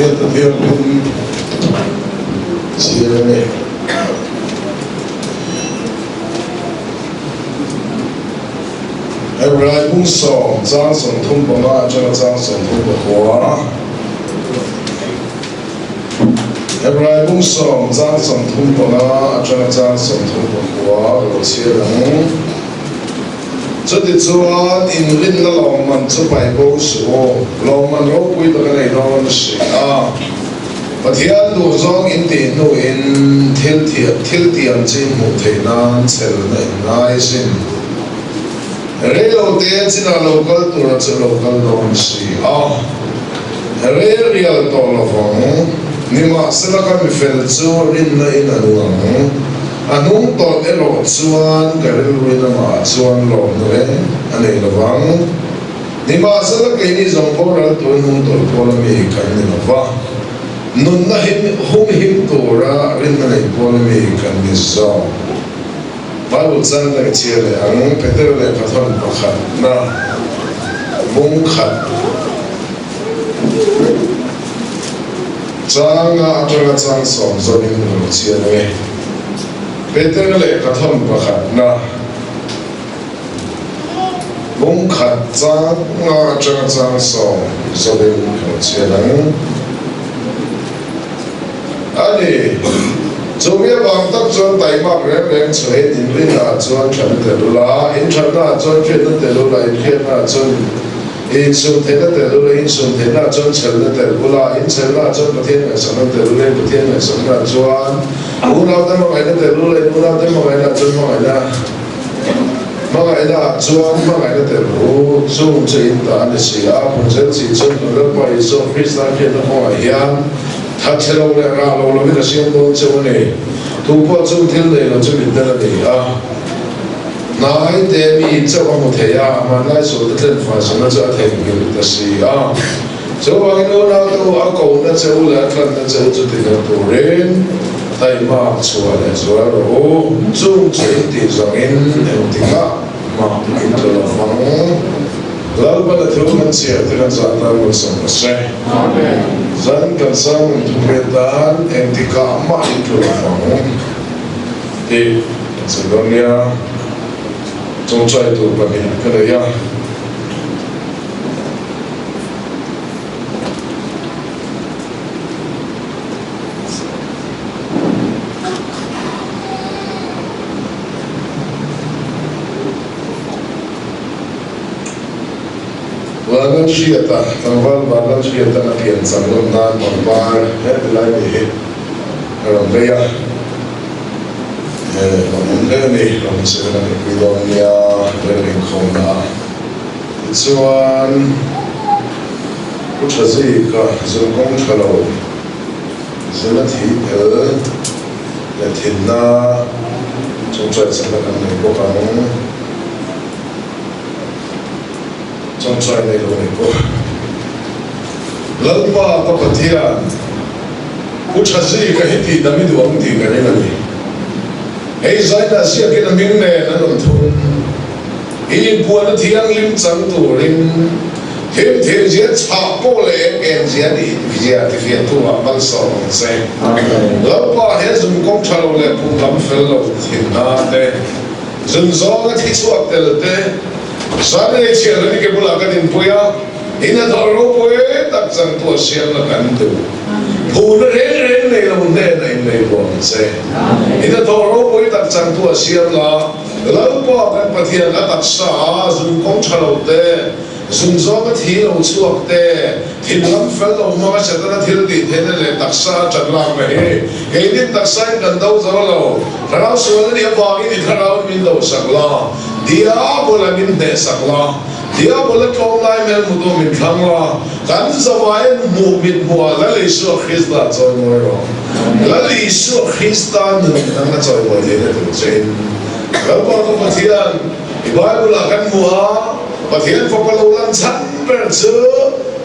Hriatna thianghlim chhiar a ni. Hebrai bung sawm chang 35 atanga chang 39. Hebrai bung sawm chang 35 atanga chang 39 ka lo chhiar ang. Chutichuan inrinna lawmman chu pai bo suh u, lawmman ropui tak a nei dawn a si a. Pathian duhzawng in tih hnuin thil thil tiam chi hmuh theih nan chhelna in ngai sin. Rei lo te chinah lo kal tura chu lo kal dawn si a, rei rial tawh lovang. Nimahsela ka mifel chu rinna in a nung ang. A hnung tawlh erawh chuan ka rilruin amah chuan lawmna reng a nei lovang. Nimahsela keini zawng boral tur hnung tawlh pawl ami kan ni lova, nunna him hum him tura rinna nei pawl ami kan ni zawk. Bible chan ka chhiar leh ang, Petera lehkha thawn pakhatna bung khat. Changa atanga chang sawm zawkin ka lo chhiar ang e. Petera lehkha thawn pakhatna bung khat changa atanga chang sawm zawkin ka lo chhiar ang. A ni, chu mi avang tak chuan taimak reng reng chhuahin inrinah chuan thatna tel ula, inthatnaah chuan hriatna tel ula, inhriatnaah chuan Insum theihna tel ula, insum theihna chuan chhelna tel ula, inchelna chuan Pathian ngaihsakna tel ula, in Pathian ngaihsakna chuan unaute hmangaihna tel ula, in unaute hmangaihna chuan hmangaihna hmangaihna chuan hmangaihna tel u. Chung chu in ta a ni si a, Phunzel chi chuan kan Lalpa Isua Krista hriatna kawngah hian thatchhe lo leh rah lo lovin a siam dawn cheu a ni. Tu pawh chung thil nei lo chu mitdel a ni a. Hnai te mi chauh a hmu thei a, hmanlai sual te thlen fai sawmna chu a theihnghilh ta si a. Chuvangin unau te u, a kohna che u leh a tlanna che u chu tihna turin taihmak chhuah leh zual rawh u. Chung chu in tih zawngin engtikah mah in tlu lo vang. Lalpan a thil kan chhiar te kan zah tan mun sawm ta se. Zan kan sang mun thupui atan engtikah mah in tlu lo vang tih Macedonia chawngchai tur pahnih ka nei a. Vanlalhriata, tlangval Vanlalhriata a pian chang lawm nan pangpar he tilai ni hi a rawn lei a. Lawmawm hle a ni, lawm chu kan inpui dawn nia rel inkhawmna ah. Tichuan Pu Thazika zun kawng tha lo, zuna thi tel leh thinna chawngchai chakna kan nei bawk ang. Chawngchai nei lo nei bawk. Lalpa ka Pathian, Pu Thazika hi tih dam i duh ang tih ka ring a ni. Hei Zaina ziakin a hming nen an rawn thung. I inpuanna thianghlim chang turin him thil zia chhah pawh leh eng eng zia nih zia tifiahtu ah malsawm ang che. Lalpa he zun kawng tha lo leh pum lam fel lo thin hna te, zun zawnga thi chhuak tel te, Sunday chhiar lam i ke bulah kan inpui a, in a thawh ropui tak changtu a siamna kan duh. Phuna reng reng nei lo hnenah in nei buah ang che. In a thawh ropui tak changtu a siam la, Lalpa kan Pathian a taksa a zun kawng tha lo te, zun zawng a thi lo chhuak te, thin lam fel lo hmanga Setana thil tih theihna leh taksa a chan lakna hi keinin taksa in kan do zo lo. Thlarau sual a nih avangin i thlarau in min do sak la. Diabola min hnehsak la, Diabola tlawmlai hmel hmutu min thlang la, kan zavain hmuh mit hmuhah Lal Isua Krista chawimawi rawh. Lal Isua Krista nun nang a chawimawi theihna tur chein. Lalpa ka Pathian, i Bible-ah kan hmu a, Pathian Fapa lo lan chhan ber chu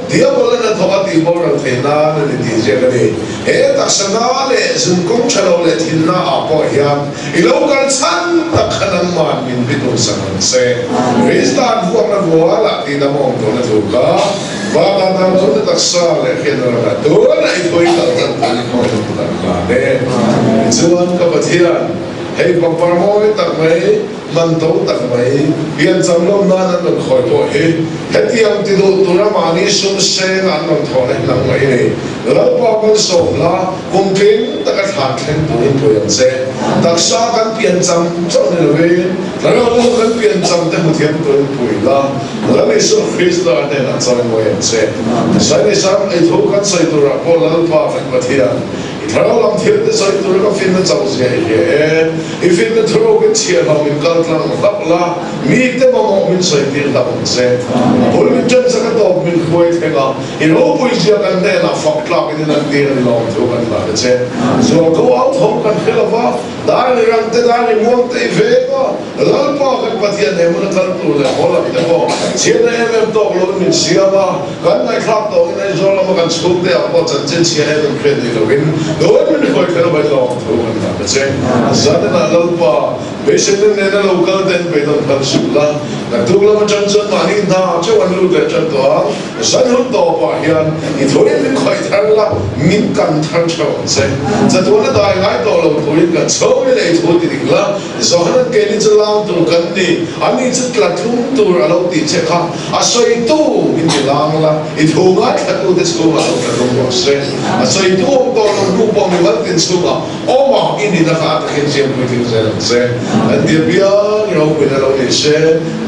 Diabola hnathawk a tih boral theih nan a ni tih ziak a ni. He taksa na leh zun kawng tha lo leh thinna ah pawh hian I lo kal chhan tak kha nangman min bitum sak ang che. Kristan vuakna vualah tih dam a awm tawhna thu kha. Vanah dan chuan na taksa leh hriatna ramah tunah i thawi kal tan turin i hmang duh tak hlan e. Tichuan ka Pathian, hei pangpar mawi tak mai, man to tak mai, piancham lawm nan an rawn khawi pawh hi hetiang ti duh tura mahni sum seng an rawn thawhna hi nangmah i nei. Lalpa malsawm la, kum tling taka thlan thleng turin pui ang che. Taksa kan piancham chauh ni lovin, thlarau lam kan piancham te hmu thiam turin pui la, Lal Isua Krista hnenah chawimawi ang che. Saini Sam ei thu kan sawi turah pawh Lalpa kan Pathian, i thlarau lam thil te sawi tura ka finna chauh zia i hria e. I finna thuruk in chhiahhlawh min kal tlang hlauh la, mite mamawh min sawi tir hlauh ang che. A bul min ṭan chak a tawp min hruai thleng a, i ropui zia kan hnenah fak tlak in i lantir a ni lawm thu kan hlan a che. Zualko au thawm kan hre lo va, dar i rang te dar i muang te i veng a, Lalpa kan Pathian he hmun a kal tur leh haw lam te pawh chhiatna em em tawk loin min siam a, kan ngaihthlak tawhin Aizawl lama kan chhungte ah pawh chanchin chhia em em hriat ni loin tun min hawi kher mai lawm thu kan hlan a che. Zaninah Lalpa beiseina nena lo kal ten beidawn phal suh la, naktuk lam atang chuan mahni hna theuh an lut leh tan tawh ang, zan hun tawpah hian i thuin min khawih thar la, min kan thar theuh ang che. Chatuana dai ngai tawh lo turin kan chhungin ei thu ti dik la, Johanan keini chu lang tur kan ni, ani chu tla tlum tur a lo tih che kha, a sawitu min ti lang la, i thu ngaithlatute chhungah lo tla tlum rawh se. A sawitu awm tawh lo hnu pawh mimal tin chhungah awm a, i nihna kha a takin chiang puitling zel ang che. An ti apiang i ropuina lo ni se,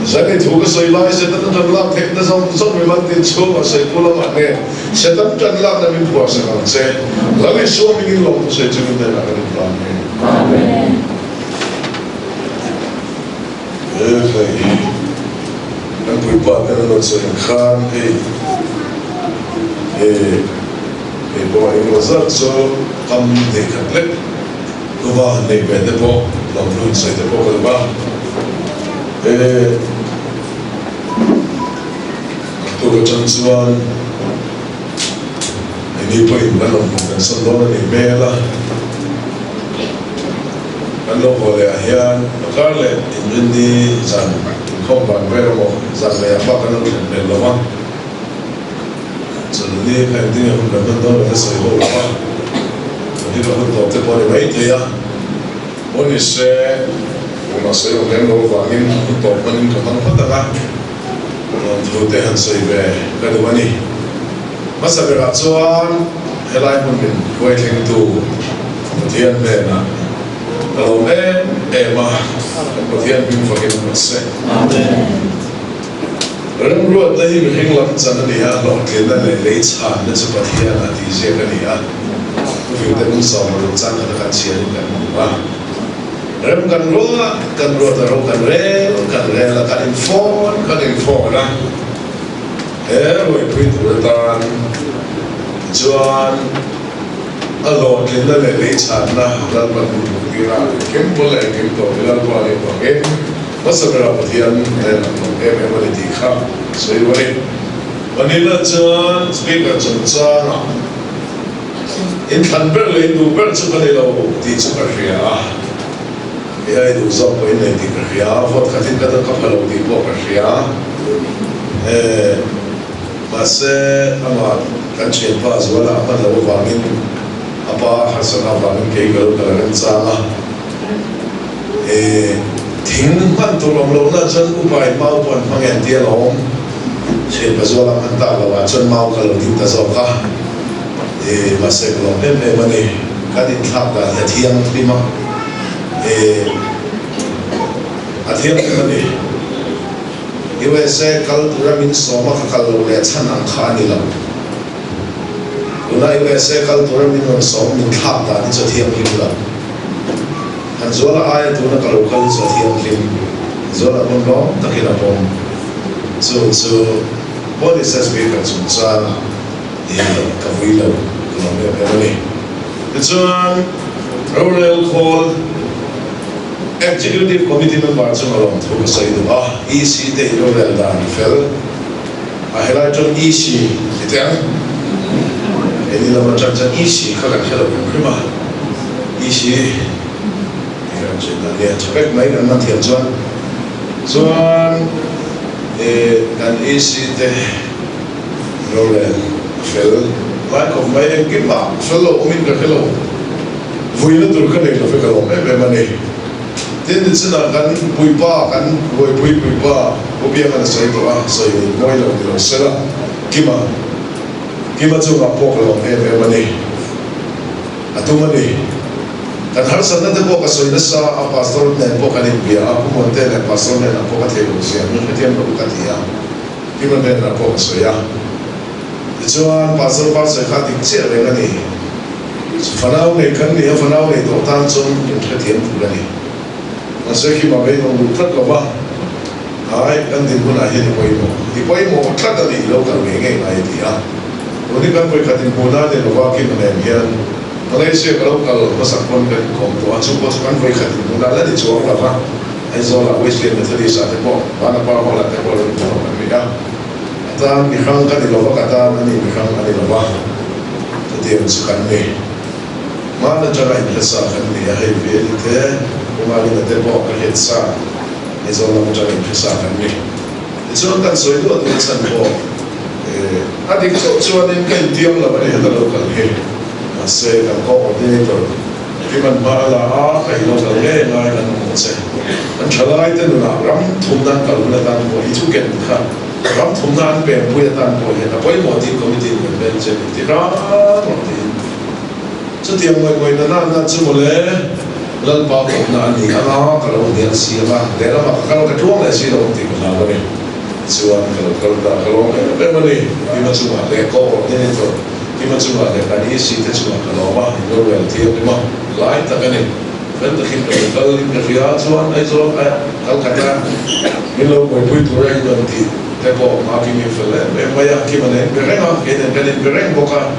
zan i thu ka sawi lai Satan a tan lak theihna zawng zawng mimal tin chhungah sawitu lamah nen Satan tan lakna min phuahsak ang che. Lal Isua mingin lawmthu sawi chungin hnenah kan inhlan e. Amen. He hei kan puipa ten an rawn sawi ang khan hei he hei pawh engemaw zat chu kam nei khat lek hnuva han nei ve te pawh lawmthu in sawi te pawh ka duh a he naktuk atang chuan Keini pawhin kan lo hmuh kan sawn dawn a nih hmel a, kan lo haw leh ah hian Pakar leh Inrinni zan inkhawm van vel emaw zan leh ah bak kan lo thlen hmel lo va, chulni kha engtin nge hun kan hman dawn kan la sawi ho lo va, chulni ka hun tawp te pawh a ni maithei a, pawh ni se tunah sawi awm lem lo avangin hun tawp hmanin ka hmang phawt ang a. Lawmthu te han sawi ve ka duh a ni. Hmasa berah chuan helai hmun min hruai thlengtu Pathian hnenah ka lawm em em a, kan Pathian hming fakin awm rawh se. Remruatna hi mihring lam chan a ni a, hlawhtlinna leh lei chhanna chu Pathianah tih ziak a ni a, Thufingte hmun 60 chang khat a kan chhiarin kan hmu a. Rem kan ruat kan ruat a, ro kan rel kan rel a, kan infawn kan infawn a, he ruaipui tur atan chuan a hlawhtlinna leh leichhanna Lalpa hmuhtir a, engkim bul leh engkim tawp hi Lalpa a nih vangin hmasa berah Pathian nen an awm em em a ni tih kha sawi duh a ni. Vanilla chuan Speaker chungchangah Inthlan ber leh induh ber chu ka ni lo tih chu ka hria a, i ai duh zawk pawh in nei tih ka hria a, vote khatin ka ka pha lo tih pawh ka hria e, mahse amah kan thianpa Zuala a hman loh avangin a pa a harsatna avangin kei ka lo kal a remchang a, e thing hman tur awm lohna chuan upa in mau pawh an hmang e an ti alawm. Thianpa Zuala hman tak lovah chuan mau ka lo ding ta zawk a, e mahse ka lawm em em a ni. Kan inthlak dan hi a thianghlim a, e a thianghlim a ni. USA kal tura min sawm a ka kal lo leh chhan ang kha a ni lo. Tuna USA kal tura min rawn sawm min thlak dan hi chu a thianghlim lo. Han Zuala aia tuna ka lo kal hi chu a thianghlim. Zuala pawn lawm takin a pawm. Chu chu Police Speaker chungchangah i ka vui lo ka lawm em em a ni. Tichuan, rorel khawl Executive Committee member chunga lawmthu ka sawi duh a, EC te hi rorel dan fel a helai chuan EC ti teh ang. Keini lam atang chuan EC kha kan hre lo hrim hrim a, EC tih kan hriat dan nia tha vek mai kan man thiam chuan. Chuan kan EC te Rorel a fel lai khawp mai, engkim ah fel lo awmin ka hre lo, vuina tur ka nei lo ve ka lawm em em a ni. Tin, nichinah kan puipa, kan buaipui puipa Pu Biangan a sawi tawh a, sawi mawi lo ni lo sela, Kima, Kima chungah pawh ka lawm em em a ni. A tum a ni. Kan harsatna te pawh ka sawi nasa a, Pastor nen pawh kan inbia a, Pu Muante leh Pastor hnenah pawh ka thei lo zia min hrethiam lo ka ti a. Kima hnenah pawh ka sawi a. Tichuan, Pastor pa sawi kha dik chiah reng a ni. Fanau nei kan ni a, fanau nei tawh tan chuan in hrethiam tur a ni. Mahse Kima beidawng duh tlat lo va, Hai, kan dinhmunah hian i pawimawh, i pawimawh tlat a ni, i lo kal ngei ngei ngai a ti a. Tun hi kan vawikhat inhmuhna a ni lo va, Kima nen hian Malaysia ka lo kal hmasak pawn kan inkawm tawh a, chu pawh chu kan vawikhat inhmuhna la ni chuang lo va, Aizawlah Wesleyan Methodist-ah te pawh, Vanapa Hall-ah te pawh lo inhmu kan ni a. A tan mi hrang ka ni lo va, ka tan a ni mi hrang a ni lo va, chutiang chu kan ni. Hman atanga inhre sa kan ni a, hei Veli te, Umalina te pawh ka hriat sa, Aizawl lam atanga inhre sa kan ni. Tichuan kan sawi duah duah chhan pawh a dik chauh chuanin ka intiam lo a ni heta lo kal hi. Mahse kan coordinator Kiman hma a la a, ka i lo kal ngei ngai kan hmu che. Kan thalaite nunah ram thumna an kal hun atan pawh i thu ken kha ram thumna an pengpui atan pawh hian a pawimawh tih committee in kan bel che min ti ran rawh tiin. Chutiang ngawi ngawi na na chu mawle Lalpa kawpna a ni anga ka lo hnial si anga lehlamah ka kal ka tluang leh si lo ang tih ka hlau a ni. Tichuan ka lo kal ta, ka lawm em em a ni. Kima chungah leh co-ordinator Kima chungah leh kan EC te chungah ka lawm a, in lo rel thianghlim a, lai tak a ni. Fel takin ka lo kal in ka hria chuan Aizawl kal khat a, min lo buaipui tur a in rawn tih te pawh Makim in fel em em mai a, Kima nen be reng a, kei nen kan inbe reng bawk a.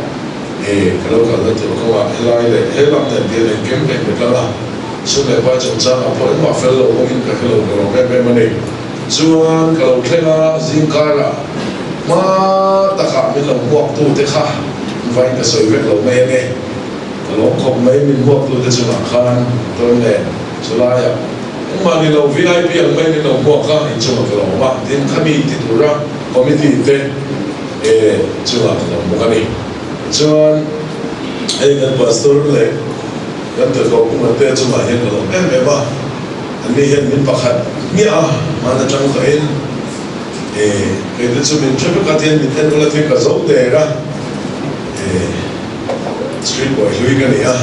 He ka lo kalna tur kawngah helai leh he lam nen hian engkim ka inbe kal a, sum leh vai chungchangah pawh engmah fel lo awmin ka hre lo ka lawm em em a ni. Chuan ka lo thleng a, zingkarah hma takah min lo hmuaktute kha vain ka sawi vek lo mai ange. Ka lawm khawp mai min hmuaktute chungah khan motor nen chulaiah engmah ni lo VIP ang mai min lo hmuak a, inchungah ka lawm a, tin khami ti tura committee te E chungah ka lo bawk a ni. Tichuan hei kan pastor leh kan tirhkoh Pu Matea chungah hian ka lawm em em a, anni hian min pakhat hmiah a, hman atang tawhin e kei te chu min hre vek a, tihian min enkawl a, thil ka zo der a, e street boy hlui ka ni a,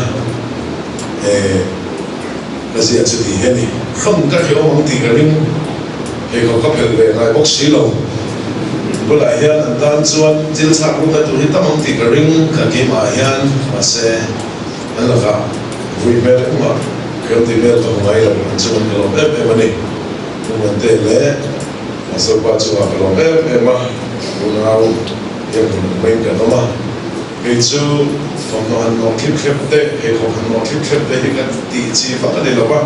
e. Ka zia chu ti hian i hlawm ka hre awm ang tih ka ring, pheikhawk ka phelh ve ngai bawk si lo. Bulah hian an tan chuan thil chhak rukna tur hi tam ang tih ka ring, ka keimah hian mahse an lakah vui hmel engmah hriam tih hmel ka hmu ngai lo, an chungan ka lawm em em a ni. Pu Muante leh Pastor pa chungah ka lawm em em a, unau hian hmun ang maiin kan awm a. Kei chu thawmhnaw han nawh thlip thlep te, pheikhawk han nawh thlip thlep te hi ka tih chi vak a ni lo va,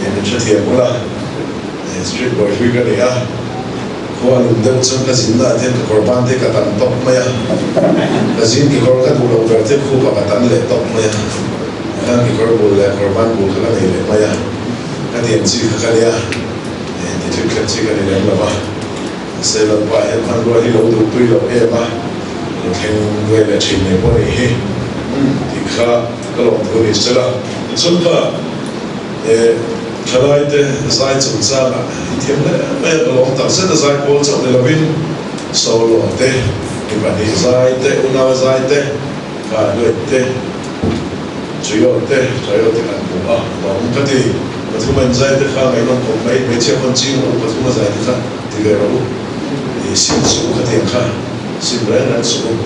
ih min hrethiam bul a, ih street boy hlui ka ni a, khua lum deuh chuan ka zinna ah hian ka kawr ban te ka tan tawp mai a, ka zin kekawr ka duh loh ber te khup ah ka tan leh tawp mai a, tikhan kekawr bul leh kawr ban bul kha ka nei leh mai a, ka tiang chi kha ka nia, ih ti thlip thlep chi ka ni lem lo va. Mahse Lalpa hian hmanrua hi lo duhtui lo em a, lo thleng ve leh thin mai pawh nih hi tih kha ka lawmthu ni se la. Tichuan kha e thalai te zai chungchangah i thiam hle mai a, ka lawm tak zet a, zai pawl chauh ni lovin solo te, mi pahnih zai te, unau zai te, kha duet te, trio te, trio te kan hmu a, lawm ka ti. Pathum an zai te kha ngaihnawm khawp mai, hmeichhia pawn ching rawh u, pathum a zai te kha. Ti ve rawh u, i sim suh u khatiang kha, sim reng reng suh u,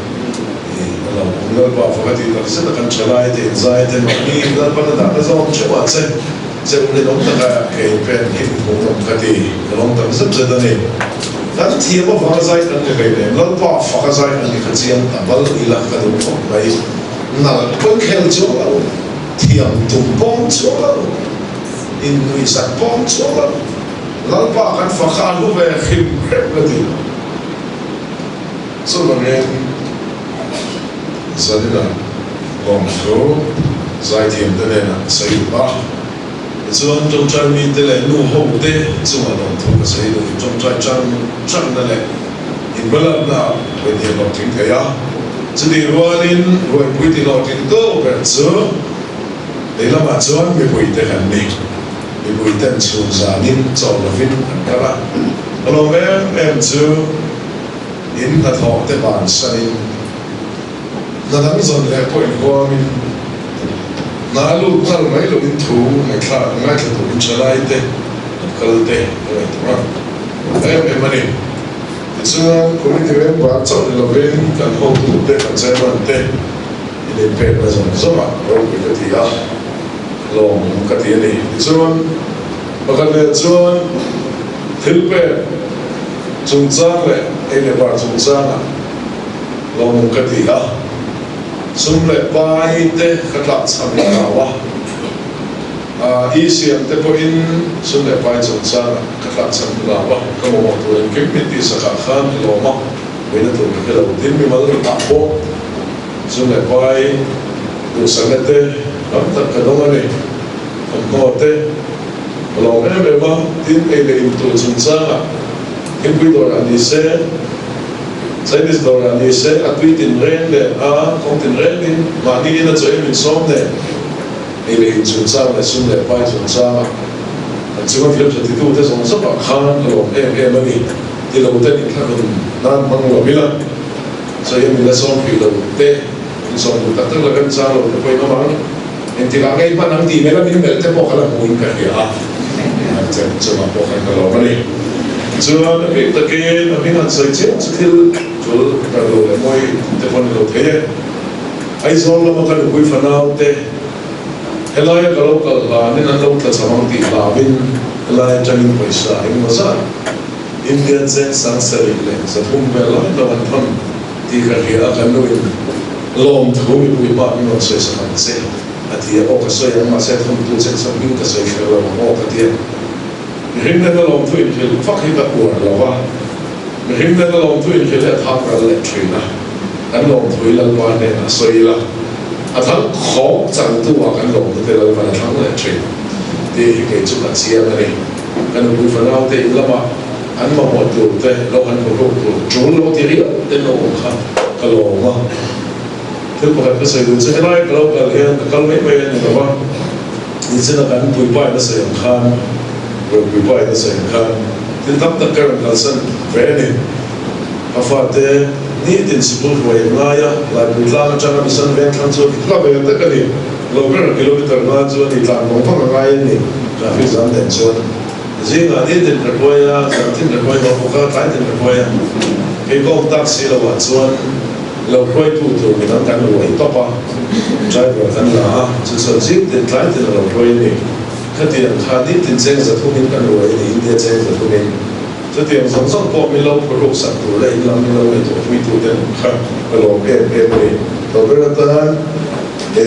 i a lo awm Lalpa faka tih tak zet a kan tha lai te inzai te mahni Lalpan a dahna zawng theuh ah che che u rinawm taka ke in pen hi hmuhnawm ka ti, ka lawm tak zet zet a ni. Kan thiam avanga zai kan ni hlei nem, Lalpa faka zai kan ni kha chiang ta bal ila ka duh khawp mai, nalh pawn khel chuang lo, thiam tum pawm chuang lo, innuihzat pawm chuang lo. Lalpa kan fak a hlu ve hrim hrem ka ti. Chuvangin Zanina lawmthu zaithiamte hnenah ka sawi duh a, tichuan ṭawngṭai mite leh nu hote chungah lawmthu ka sawi duh. Ṭawngṭai ṭang ṭangna leh Inhmalakna rawn ti hlawhtling thei a, chutih rualin ruaipui ti hlawhtling tu ber chu lehlamah chuan mipuite kan ni. Mipuiten chhun zanin chawl lovin an kal a, ka lawm em em chu in hnathawh te bansanin hna dang zawn leh pawh inhuamin hna lut nghal mai loin thu ngaihthlak ngaithla turin thalai te an kal te ka ngaihtuah a em em a ni. Tichuan, committee member chauh ni lovin kan hotute, kan chairman te in inpekna zawng zawngah ropui ka ti a, lawm ka ti a ni. Tichuan, pakhat leh chuan thil pek chungchang leh ei leh bar chungchangah lawmawm ka ti a, sum leh pai te ka tlakchham in hlau a. I siam te pawhin sum leh pai chungchangah ka tlakchham hmu lo a, ka mamawh tur engkim min tihsakah khan i lawm a, vawiina tur ka hre lo. Tin, mimal ah pawh sum leh pai duhsakna te tam tak ka dawng a ni. Thawmhnaw te ka lawm em em a, tin ei leh in tur chungchangah thingpui dawrah ni se, Chinese dawrah ni se, a tui tinreng leh a kawng tinrengin mahni in a chaw em insawm nen. Ei leh in chungchang leh sum leh pai chungchanga an chunga thil tha titute zawng zawngah khan ka lawm em em a ni. Ti lo ten inthlahrun nan hmang lo ila, sawi a min la sawm hrih lo te, min sawm duh tak tak la remchang lo te pawhin awm ang. Engtikah ngei hman ang tih mela min melh te pawh ka la hmuin ka hria a, an chem chungah pawh khan ka lawm a ni. Chuan a bik takin a hming han sawi chiam chu thil tul ber lo leh mawi te pawh a ni lo thei e. Aizawl lama ka nupui fanau te helaia ka lo kal hlanin an lo tla cham ang tih hlauin helai atangin pawisa engemaw zat Indian cheng 7000 leh 300 vel lai lo an thawn tih ka hria a, kan nuin lawmthu mipui hma min rawn sawi sak ang che a ti a, aw ka sawi ang mahse thawntu cheng sak hming ka sawi kher lo ang aw ka ti a. Mihring nena lawmthu inhrilh vak hi ka uar lo a, mihring nena lawmthu inhrilh hi a thak ral leh thin a, kan lawmthu hi Lalpa hnenah sawi ila, a thang khawk changtu ah kan lawmthu te Lalpan a thlang leh thin tih hi kei chu ka chiang a ni. Ka nupui fanau te in lamah an mamawh tur te lo han hmu hluk tur tul lo ti riau te an lo awm kha ka lawm a. Thil pakhat ka sawi duh chu helai ka lo kal hian ka kal mai mai a ni lo va. Nichina kan puipa in a sawi ang khan, rawn puipa in a sawi ang khan thil tam tak ka rawn kalsan ve a ni. Ka fate nitin sikul hruai an ngai a, Laipui tlang atanga Mission Vengthlang chu hla ve tak a ni. Lo ber kilometer nga chu a ni, tlan vang vang a ngai a ni, traffic zam nen chuan. Zingah nitin ka hruai a, zantin ka hruai bawk bawk a, tlaitin ka hruai a. Kei ka awm tak si loah chuan lo hruaitu tur midang kan ruai tawp a, driver kan la a, chu chuan zing tin tlai tin a lo hruai a ni. Khatiang kha nitin cheng zathumin kan ruai a ni, India cheng zathumin. Chutiang zawng zawng pawh min lo phuruk sak tur leh in lam min lo ngaihtuah pui tu te kha ka lawm em em a ni. Tawh ber atan e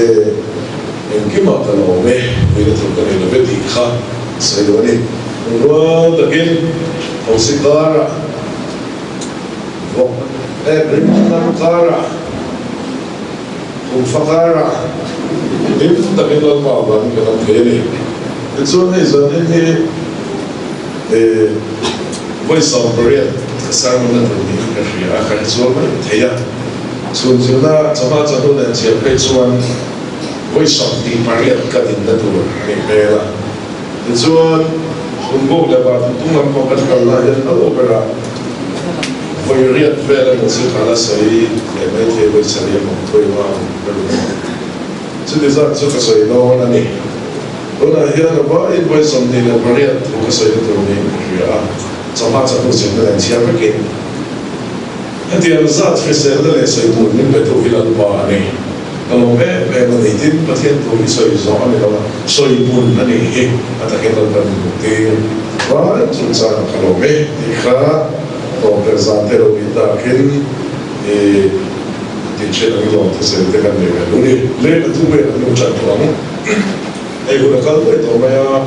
engkimah ka lawm e, puina tur ka nei lo ve tih kha sawi duh a ni. Rual takin Thosi karah vawk ek rim lam karah Khumfa karah hlim takin Lalpa avangin kan awm thei a ni. Tichuan hei zanin hi E, vawi 18 ka sermon na tur niin ka hria a, ka hre chuang mai thei a. Chhun zirna chawhma chawhnu nen chhiar phei chuan vawi 28 ka dinna tur a nih hmel a. Tichuan, Phunbuk leh Vartutung lam pawh kan kalna hian a lo berah vawi riat vel emaw chu ka la sawi leh mai thei, vawi sarih emaw thawi hma ang ka ring a. Chuti zat chu ka sawi dawn a ni. Tunah hian a vaiin vawi 28 thu ka sawina tur niin ka hria a, chawhma chawhnu zirna nen chhiar vekin hetiang zat hriselna leh sawi tur min pe tu hi Lalpa a ni. Ka lawm em em a ni. Tin, Pathian thu hi sawi zawh a ni lo a, sawi bun a nih hi a takin Lalpa min hmuh tir. Vai chungchangah ka lawm e tih kha tawngter zan te lo nih takin i tih ṭhin ang i lawm thusawi te kan nei ve lu ni. Lehkha thu vel an lo ṭan tawh ang. Hei hun a kal daih tawh mai a.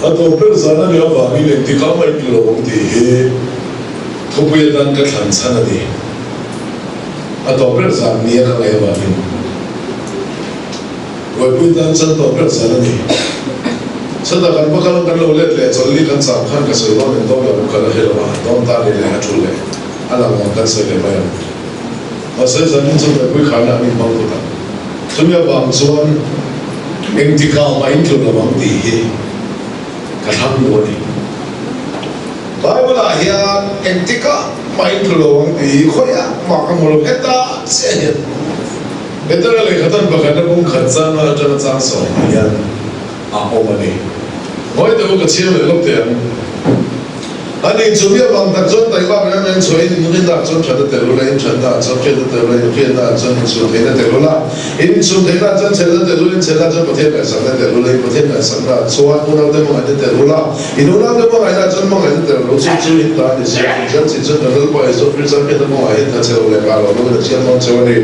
A tawp ber zan a nih avangin engtikah mah i lo awm tih hi thupui atan ka thlan chhan a ni. A tawp ber zan nia ka ngaih avangin Buaipui tan chuan tawp ber zan a ni. Chutah kan va kal kan lo let leh chawlh ni kan cham khan ka sawi dawn em dawn lo ka la hre lo a, dawn ta ni leh a thu leh a lang ang kan sawi leh mai ang. Mahse zanin chu mipui kharna an inhmang phawt ang. Chumi avang chuan engtikah mah in tlu lo ang tih hi ka thlang duh a ni. Bible ah hian engtikah mah in tlu lo ang tih hi khawiah mah ka hmu lo heta chiah hian Petera lehkhathan pakhatna bung khat changa atanga chang sawmah hian a awm a ni. Ngawi teh u ka chhiar leh lawk teh ang. A ni chu mi avang tak chuan taihmak in an en chhuah in inrinna ah chuan thatna tel ula, in thatna ah chuan hriatna tel ula, in hriatna ah chuan inchhuntheihna tel ula, in inchhuntheihna ah chuan chhelna tel ula, in chhelna ah chuan Pathian ngaihsakna tel ula, in Pathian ngaihsakna ah chuan unaute hmangaihna tel ula, in unaute hmangaihna ah chuan hmangaihna tel lo chu chu in ta a ni si a, chung zel chin chuan kan Lalpa Isua Krista hriatna kawngah hian thatchhe lo leh kah lo lovin a siam dawn cheu a ni.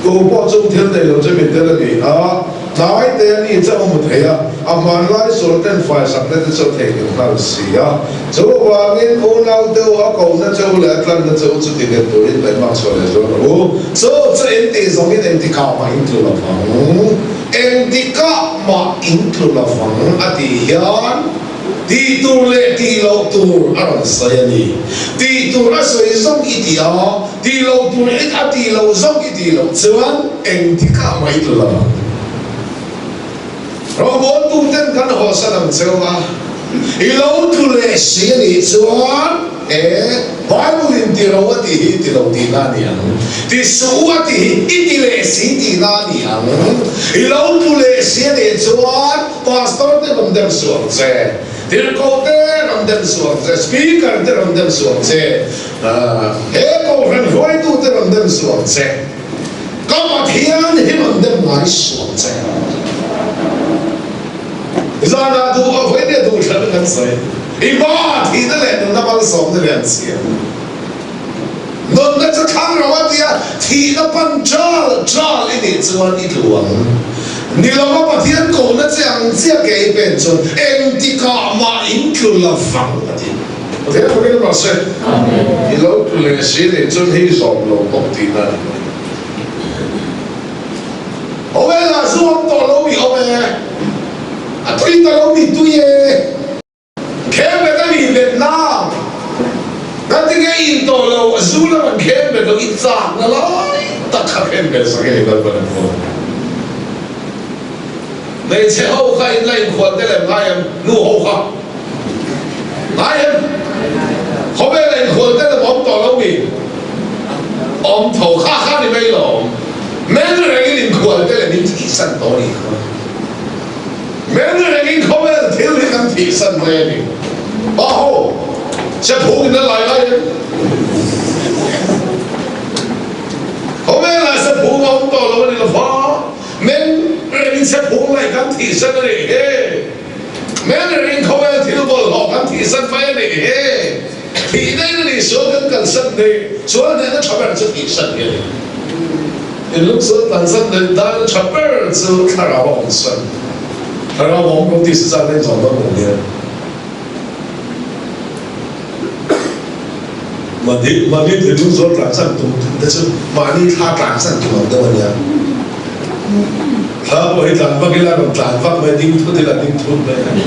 Tu pawh chung thil nei lo chu min tel a ni a. Tlai te a ni chauh a hmu thei a, a hmanlai sual ten faisakna te chu a theihnghilh nghal si a. Chu avangin unau te u a kohna che u leh a tlanna che u chu ti nghet turin taihmak chhuah leh zual rawh u. Chu chu in tih zawngin engtikah mah in tlu lovang, engtikah mah in tlu lovang a tih hian tih tur leh tih loh tur a rawn sawi a ni. Tih tur a sawi zawng i ti a, Tih loh tur in a tih loh zawk i tih loh chuan engtikah mah i tlu lo ang. Rawngbawltu ten kan hawsan ang cheu a, i lo tlu leh si a nih chuan e Bible in ti ro a tih hi i ti lo tihna a ni ang, ti suh u a tih hi i ti leh si tihna a ni ang. I lo tlu leh si a nih chuan Pastor te rawn dem suh ang che, tirhkoh te rawn dem suh ang che, Speaker te rawn dem suh ang che, He Kohhran hruaitute rawn dem suh ang che. Ka Pathian hi rawn dem ngai suh ang che. Zanah duh a vawi leh duh thlan kan sawi. I hma thihna leh nunna malsawmna leh an siam. Nunna chu thlang ro a tia thihna pan ṭal ṭal i nih chuan i tlu ang. Ni lova Pathian kohna che ang chiah ke i pen chuan engtikah mah in tlu lovang a ti. Pathian fakin rawh se. I lo tlu leh si nih chuan hei zawm lo bawk tihna a ni mai. Awm e lah zu awm tawh lo mi awm e, a tui ta lo mi tui e. Khem bet a nih bet nang, ngatinge in tawh lo, a zu lam an khem bet lo, i chakna lai tak kha khem bet sak e ni Lalpan an pawh. Hmeichhe ho kha in la inkhual te lem ngai em? Nu ho kha ngai em? Khawvela inkhual te lem awm tawh lo mi? Awm tho kha kha ni mai lo awm. Men rengin inkhual te lem in thihsan tawh a nih kha. Men rengin khawvel thil hi kan thihsan mai a ni. Pa ho, sephung in a lai lai em? Khawvelah sephung a awm tawh lo a ni lo va. Men rengin sephung laih kan thihsan a nih hi. Men rengin khawvel thil bawlhhlawh kan thihsan mai a nih hi. Thihna in a nih sual kan kalsan nih sual hnehna tha ber chu thihsan hi a ni. Thinlung sual tlansan leh dana tha ber chu thlarau a awmsan. Thlarau a awm lo tih si zan leng zawng dawn lo nia. Mahni mahni thinlung zual tlansan tum tum te chu mahni thla tlansan tum ang deuh a nia. Thla pawh hi tlan vak ila rawn tlan vak mai, ding thut ila ding thut mai a ni.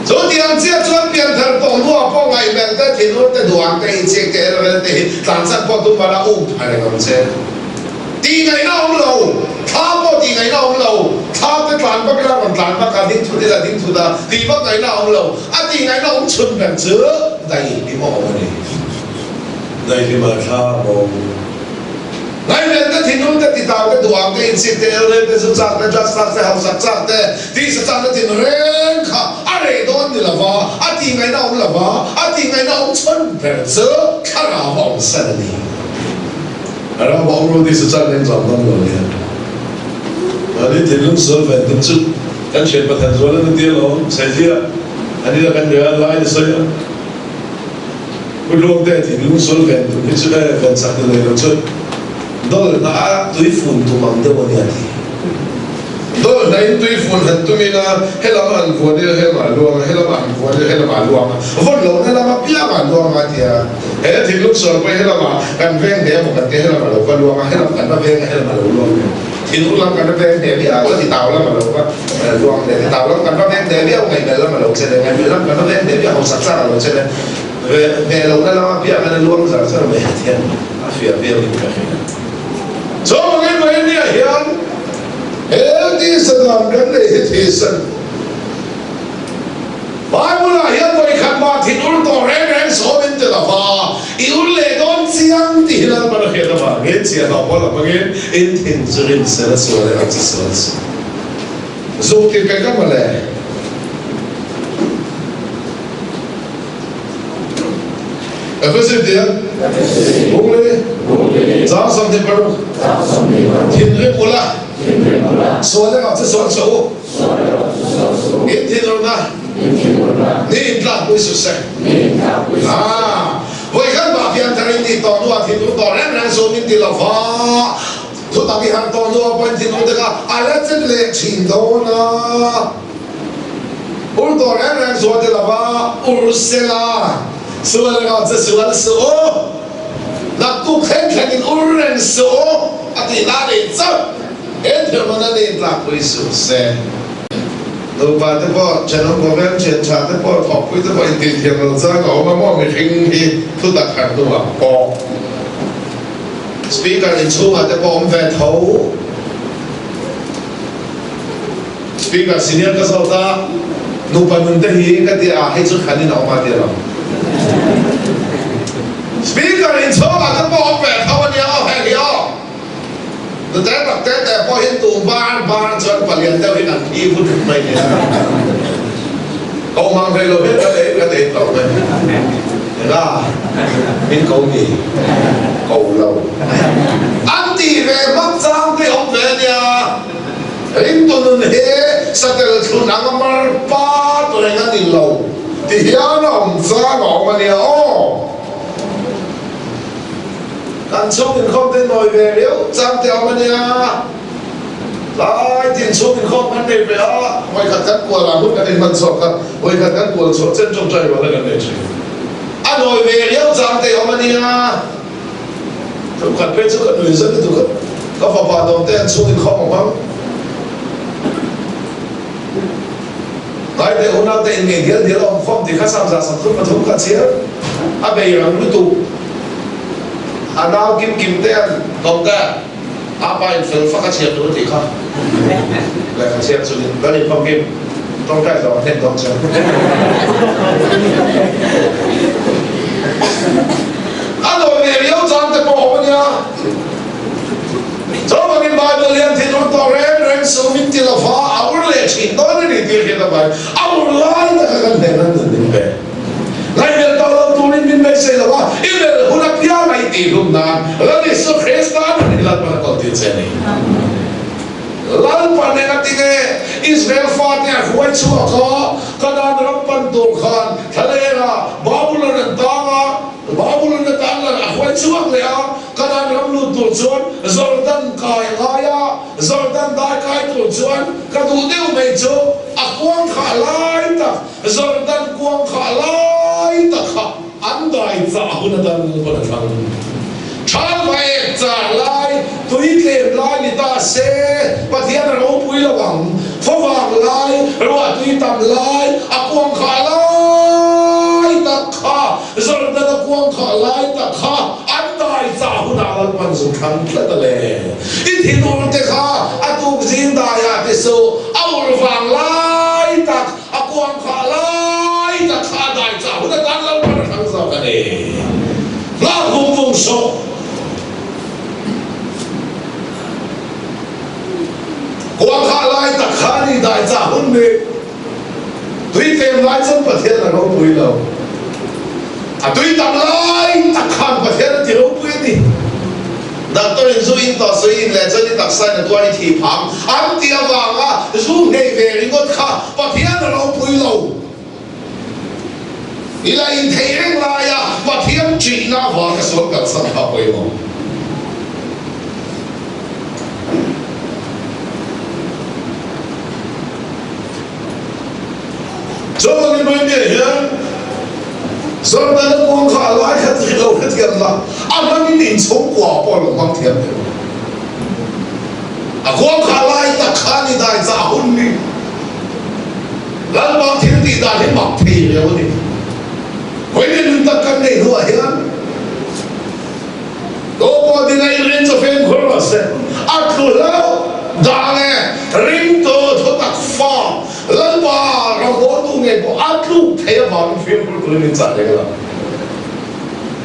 Chu tiang chiah chuan pianthar tawh hnuah pawh ngaihmelh te, thinur te, duang te, inchik te, elrel te hi tlansan pawh tum bala um pha reng ang che. Tih ngaihna awm lo, thla pawh tih ngaihna awm lo, thla te tlan vak ila rawn tlan vak a, ding thut ila ding thut a, tih vak ngaihna awm lo, a tih ngaihna awm chhun ber chu daihlim a awm a ni. Daihlim ah thla a bo. Ngaihven te, thinlung te, titau te, duham te, insit te, elrel te, zu chak te, drugs lak te, hausak chak te, tihsa chak te tinreng kha a reh dawn ni lova, a tih ngaihna awm lova, a tih ngaihna awm chhun ber chu thlarau a awm san a ni. Ram awm ru tih chu chan eng zawng dawn lo nia. Mahni thinlung sual ve tum chu kan thian Pathian zual an tia lawm Saizia an ila kan ria lai ni sawi a. Pu Luangte thinlung sual ven tum hi chu e ven chak ni nei lo chu dawlh hna a tui fun tum ang deuh a nia ti. Dawlh hna in tui fun han tum ina helam a han vuan ila helam ah a luang a, helam ah han vuan ila helam ah a luang a, vawn lohna lam apiang ah a luang a tia. He thinlung sual pawh hi helamah kan veng hle emaw kan tia helamah lo va luang a, helam kan va veng a helamah lo luang ve. Thinur lam kan va veng hneh viau a, titau lam a lo va luang leh, titau lam kan va veng hneh viau, ngaihmelh lam a lo che leh, ngaihmelh lam kan va veng hneh viau, hausak chak a lo che leh, ve hneh lohna lama piah an a luang zar zar mai a tiang a fiah viauin ka hria. Chuvangin Mahenia hian he tisa dan kan nei hi thisen Bible-ah hian vawikhat mah thin ur tawh reng reng sawm in ti lova, i ur leh dawn chiang tih hi Lalpan a hriat avangin chhiahhlawh pawl a hmangin in thin chu rin sel a sual erawh chu sual suh. Zuk ti pek a mawle. Efesi tia Bungli Chang 26 Thinrim ula Sual erawh chu sual suh u. In thinurna ni in tlakpui suh se. Aa, vawi khat mah pianthar in tih tawh hnuah thinur tawh reng reng suh min ti lo va, thutak i harh tawh hnuah pawh in thinur te kha a la che leh thin dawn a. Ur tawh reng reng suh a ti lo va, ur sela, sual erawh che sual suh u, naktuk thleng thlengin ur reng suh u a tih na nih chauh. He thilhmana ni tlakpui suh se. Nupa te pawh, thenawm khawvel thian tha te pawh, thawkpui te pawh intih thiam lo chang a awm a maw mihring hi thutak harh hnuah pawh Speaker inchhungah te pawh awm ve tho. Speaker senior ka zawt a, nupa nun te hi ka tia a, hei chu khan in a awm a tia lo. Speaker inchhungah te pawh awm ve tho a nia aw hei hi aw. Nute tak te te pawhin tu bar bar chuan palian deuh in an thi vut vut mai nia. Ko mang hlei lo hian ka ei ka ei tawh mai. Enga min ko mi ko lo. An ti ve hmak chang te awm ve nia. Ringtu nun hi satel thlun anga mar pat reng a ni lo ti hian a awm chang a awm a nia aw. Kan chhung inkhawm te nawi ve riau chang te awm a nia. Tlai tin chhung inkhawm kan nei ve a, vawikhat kan kual ah hun kan inhman chhuak kha, vawikhat kan kual chhuah chen tawngtai rual a kan nei thin. A nawi ve riau chang te awm a nia. Tumkhat phei chu ka nui zet lutuk a, ka fapa dawm te an chhung inkhawm a hmang. Ngai teh unau te in ngei dial dial a awm khawm tih kha Samza 33 kha chhiar a bei rang lutuk. A nau kim kim te an dawm te a pa in fel fak a chhiar tur a tih kha lehkha chhiar chungin kan inkhawm kim tawngtai zawng a hnem dawn che. A nawi ve riau chang te pawh a awm a nia. Chuvangin Bible hian thinur tawh reng reng suh min ti lo va, a ur leh thin dawn a ni tih hriat a vai. A ur lai taka kan hnehna nun min pe. Ngaihmelh tawh lo turin min beisei lo a, i melh hun apiang a i tihhlum nan Lal Isua Krista nun hi Lalpan a kawltir che a ni. Lalpan eng a ti nge? Israel fate a hruai chhuak a, Kanaan ram pan tur khan thlalera Babulon an tang a, Babulon atan lan a hruai chhuak leh a, Kanaan ram lut tur chuan Jordan kai a ngai a, Jordan dai kai tur chuan ka duh deuh mai chu a kuang khah lai tak, Jordan kuang khah lai tak kha an dai chah hun atan pawn a thlang. Thalva ek char lai, tui tlem lai ni ta se, Pathian a ropui lo ang. Favang lai, ruah tui tam lai, a kuang khah lai tak kha Jordan a kuang khah lai tak kha an dai chah hunah Lalpan zu thlang tlat a le. I thinur te kha a tuk zing daiah ti suh, a ur vang lai tak, a kuang khah lai tak kha a dai chah hunah tan Lalpan a thlang zawk a ni. Nghak vung vung suh. Kuang khah lai tak kha a ni dai chah hun ni. Tui tlem lai chuan Pathian a ropui lo. A tui tam lai tak khan Pathian a ti ropui a ni. Doctor in zu in tawh sawi in leh chuan i taksa in a tuar i thih phang an tih avanga zu nghei ve ringawt kha Pathian a ropui lo. I la intheih reng laia Pathian ṭihna avanga sual kalsan kha a pawimawh. Chuvangin Maimia hian Jordan a kuang kha a lai kha ti lo hrethiam la, a hmangin inchhungkua pawh a lo hmang thiam thei lo. A kuangkhar lai tak kha ni dai chah hun ni. Lalpa thil tih dan hi mak thei reuh a ni. Vawiin nun tak kan neih hnuah hian Tawpawh ding a inrin chu fimkhur rawh se. A tlu hlauh dah nge ring tawh thutak fa Lalpa rawngbawltu ngei pawh a tluk thei avangin fimkhur turin min chah reng a lang.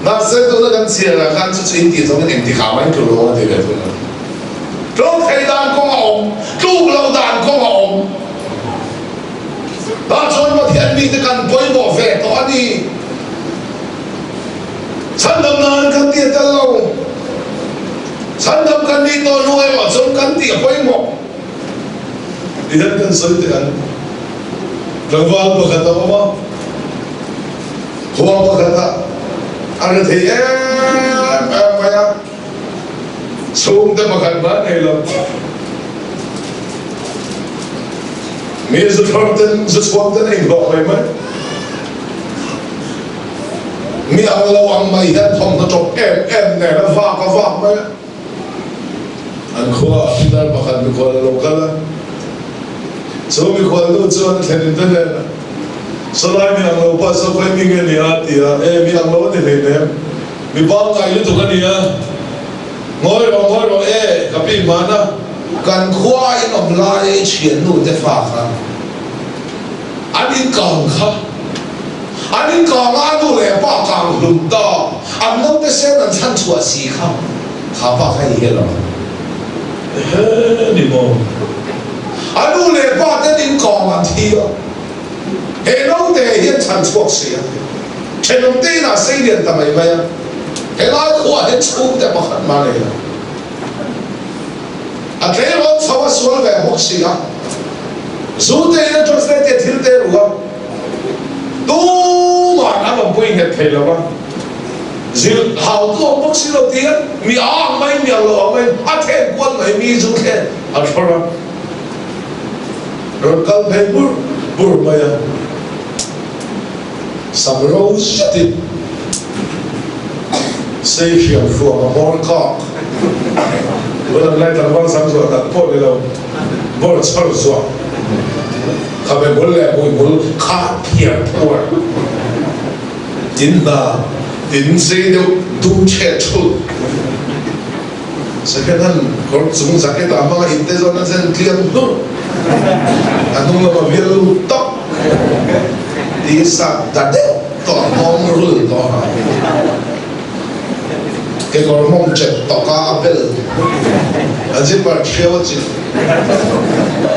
Mahse tuna kan chhiarah khan chu chu in tih zawngin engtikah mah in tlu lo a ti ve thung a. Tluk thei dan kawng a awm, tluk lo dan kawng a awm. Tah chuan Pathian mite kan pawimawh ve tawh a ni. Chhandam nan kan ti a tel lo. Chhandam kan nih tawh hnu erawh chuan kan tih a pawimawh. Tihian kan sawi teh ang. Tlangval pakhat a awm a. Khua pakhatah a ri thei em em mai a, chhungte pakhat mah nei lo. Mi zu thlawr ten, zu chhuak ten a inhlawh mai mai. Mi ang lo ang mai hian thawmhnaw ṭawp em em nen a vak a vak mai a. An khua ah pitar pakhat mikhual a lo kal a, chu mikhual nu chuan a thlen in ta nen a, Sawlai mi ang lo pa saw khawi mi nge ni a? a ti a, E mi ang lo a ni hleinem, mi pangngai lutuk a ni a, ngawi rawh ngawi rawh e, ka pi hman a. Kan khua in awm laia i thiannu te fa kha an inkang kha. An inkang a, a nu leh a pa kang hlum ta, an naute sen an chhan chhuah si kha, kha pa kha i hel ang. Ehe ni maw? A nu leh pa ten inkang an thi a, he naute hian chhan chhuak si a, thenawm te inah sei lian ta mai mai a, helai khuaah hian chhungte pakhat mah nei lo. A tleirawl chho a sual ve bawk si a, zu te in a translate thil te ru a. Tuma'n an awmpui nghet thei lo va, zilh hau tu awm bawk si lo tia mi a ang mai, mi ang lo ang mai a thlen kual mai, mi zu thlen a thlawr a, rawn kal phei bur bur mai a, sam ro zetin sei hriam hruam a hmawr kak, tuna lai tlangval sam zuah tak pawh ni lo, bawr chhawr zuah. Khabe hmul leh hmui hmul kha thiam phuar in hna in zei deuh dum chhe chhut second hand kawr chung jacket ah hmanga in te zawn a zen tliang hnurh a hnung lama vial lut tawp ti sak ta deuh tawh nghawng rul tawh a kekawr mawng chet tawka a bel a zipper ṭhiau a chilh.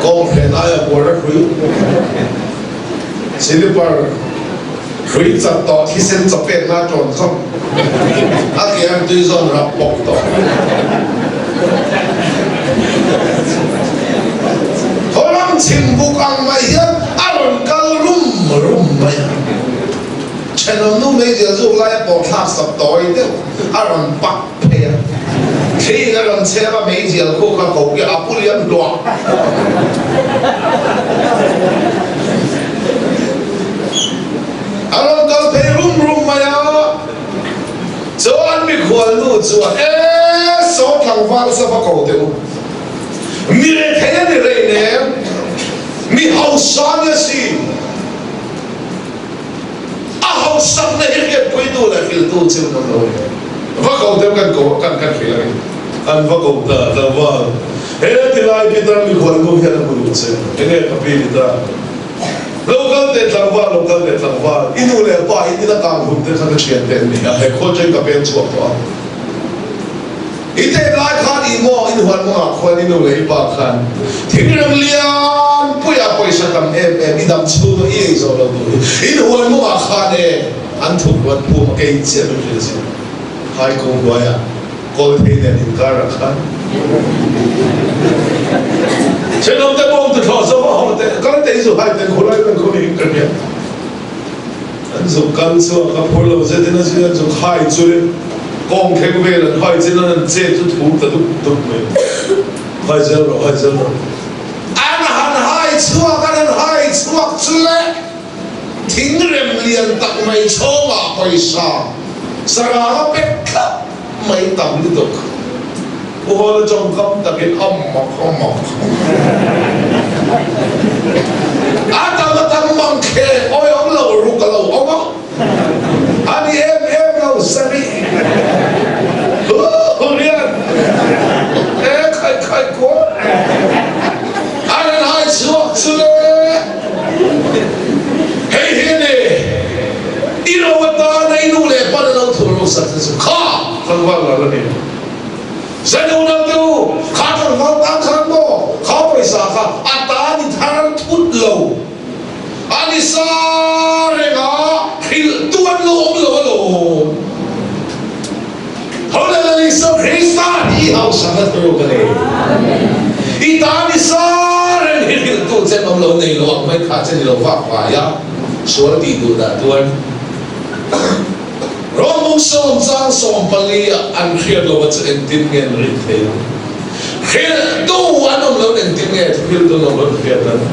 Kawnghren aia buar a hrui Silipar hrui chat tawh thisen chaw pek na ṭawn zawk a ke ang tui zawn rap bawk tawh. Kawram chhim buk ang mai hian a rawn kal rum rum mai a. Thenawm nu meizial zuk laia pawh thlak sak tawi deuh a rawn pak phei a, thliin a rawn chhep a, meizial khu kha ko khi a pu liam hluah. A rawn kal phei rum rum mai a, chuan mikhual nu chuan, E, saw tlangval sa va ko teh u, mi rethei a ni rei nem, mi hausa ni a si. A hausakna hi hriatpuitu leh hrilhtu chu an awm lo a ni. Va ko deuh kan ko kan kan hrilh a ni. An va ko ta tlangval. He tilai Peter mikhual nu hian a hmu duh che. Enge ka pi ni ta? Lo kal teh tlangval, lo kal teh tlangval. I nu leh pa in ina kang hun te kha ka thian te an ni a, he khaw atangin ka peng chhuak tawh a. I tet lai khan i maw in huan mawngah khuan i nu leh i pa khan thingrem lian puia pawisa tam em em i dam chhung a i ei zawh lo tur hi in huan mawngah khan e an thuk ruat phum a kei chiah min hrilh zir hai kung hnuaiah kawl thei nen inkarah khan thenawm te bawng tuthlawh zo a haw te kal te i zu hai te khulai kan khu niin ka hria. An zuk kal chuak a phur lo zetin a zui an zuk hai chulin kawng thleng vel an hai chin an an chet chu thum ta dup dup mai. Hai zel rawh, hai zel rawh. An han hai chhuak, an han hai chhuak chu le thingrem lian tak mai chhawngah pawisa sarang a pek thlap mai tam lutuk. Pu Hawla tawngkam takin a mak a mak. A tam a tam mangkheng awihawm lo ruk a lo awm a. A ni em em lo Sammy. Hulian e khai khai kual. A rawn hai chhuak chu le. Hei hi a ni. I ro atana i nu leh pan a lo thur lo sak che chu kha tlangval ral a ni. Zai-unau te u, kha tlangval tan khan maw kha pawisa kha a ta ni thar thut lo. A ni sa reng a, hrilh tu an lo awm lo alawm. Ho le Lal Isua Krista hi i hausak a thuruk a ni. I ta ni sa reng hi hrilh tu che an awm lo nei lo ang mai kha che ni lo vak vai a, sual tih duh dah tuan. Rawng 10 chang 14 ah an hriat lo a chu engtin nge an rin thei ang? Hrilh tu an awm lo engtin nge thuhrilh tu an awm lo an hriat ang?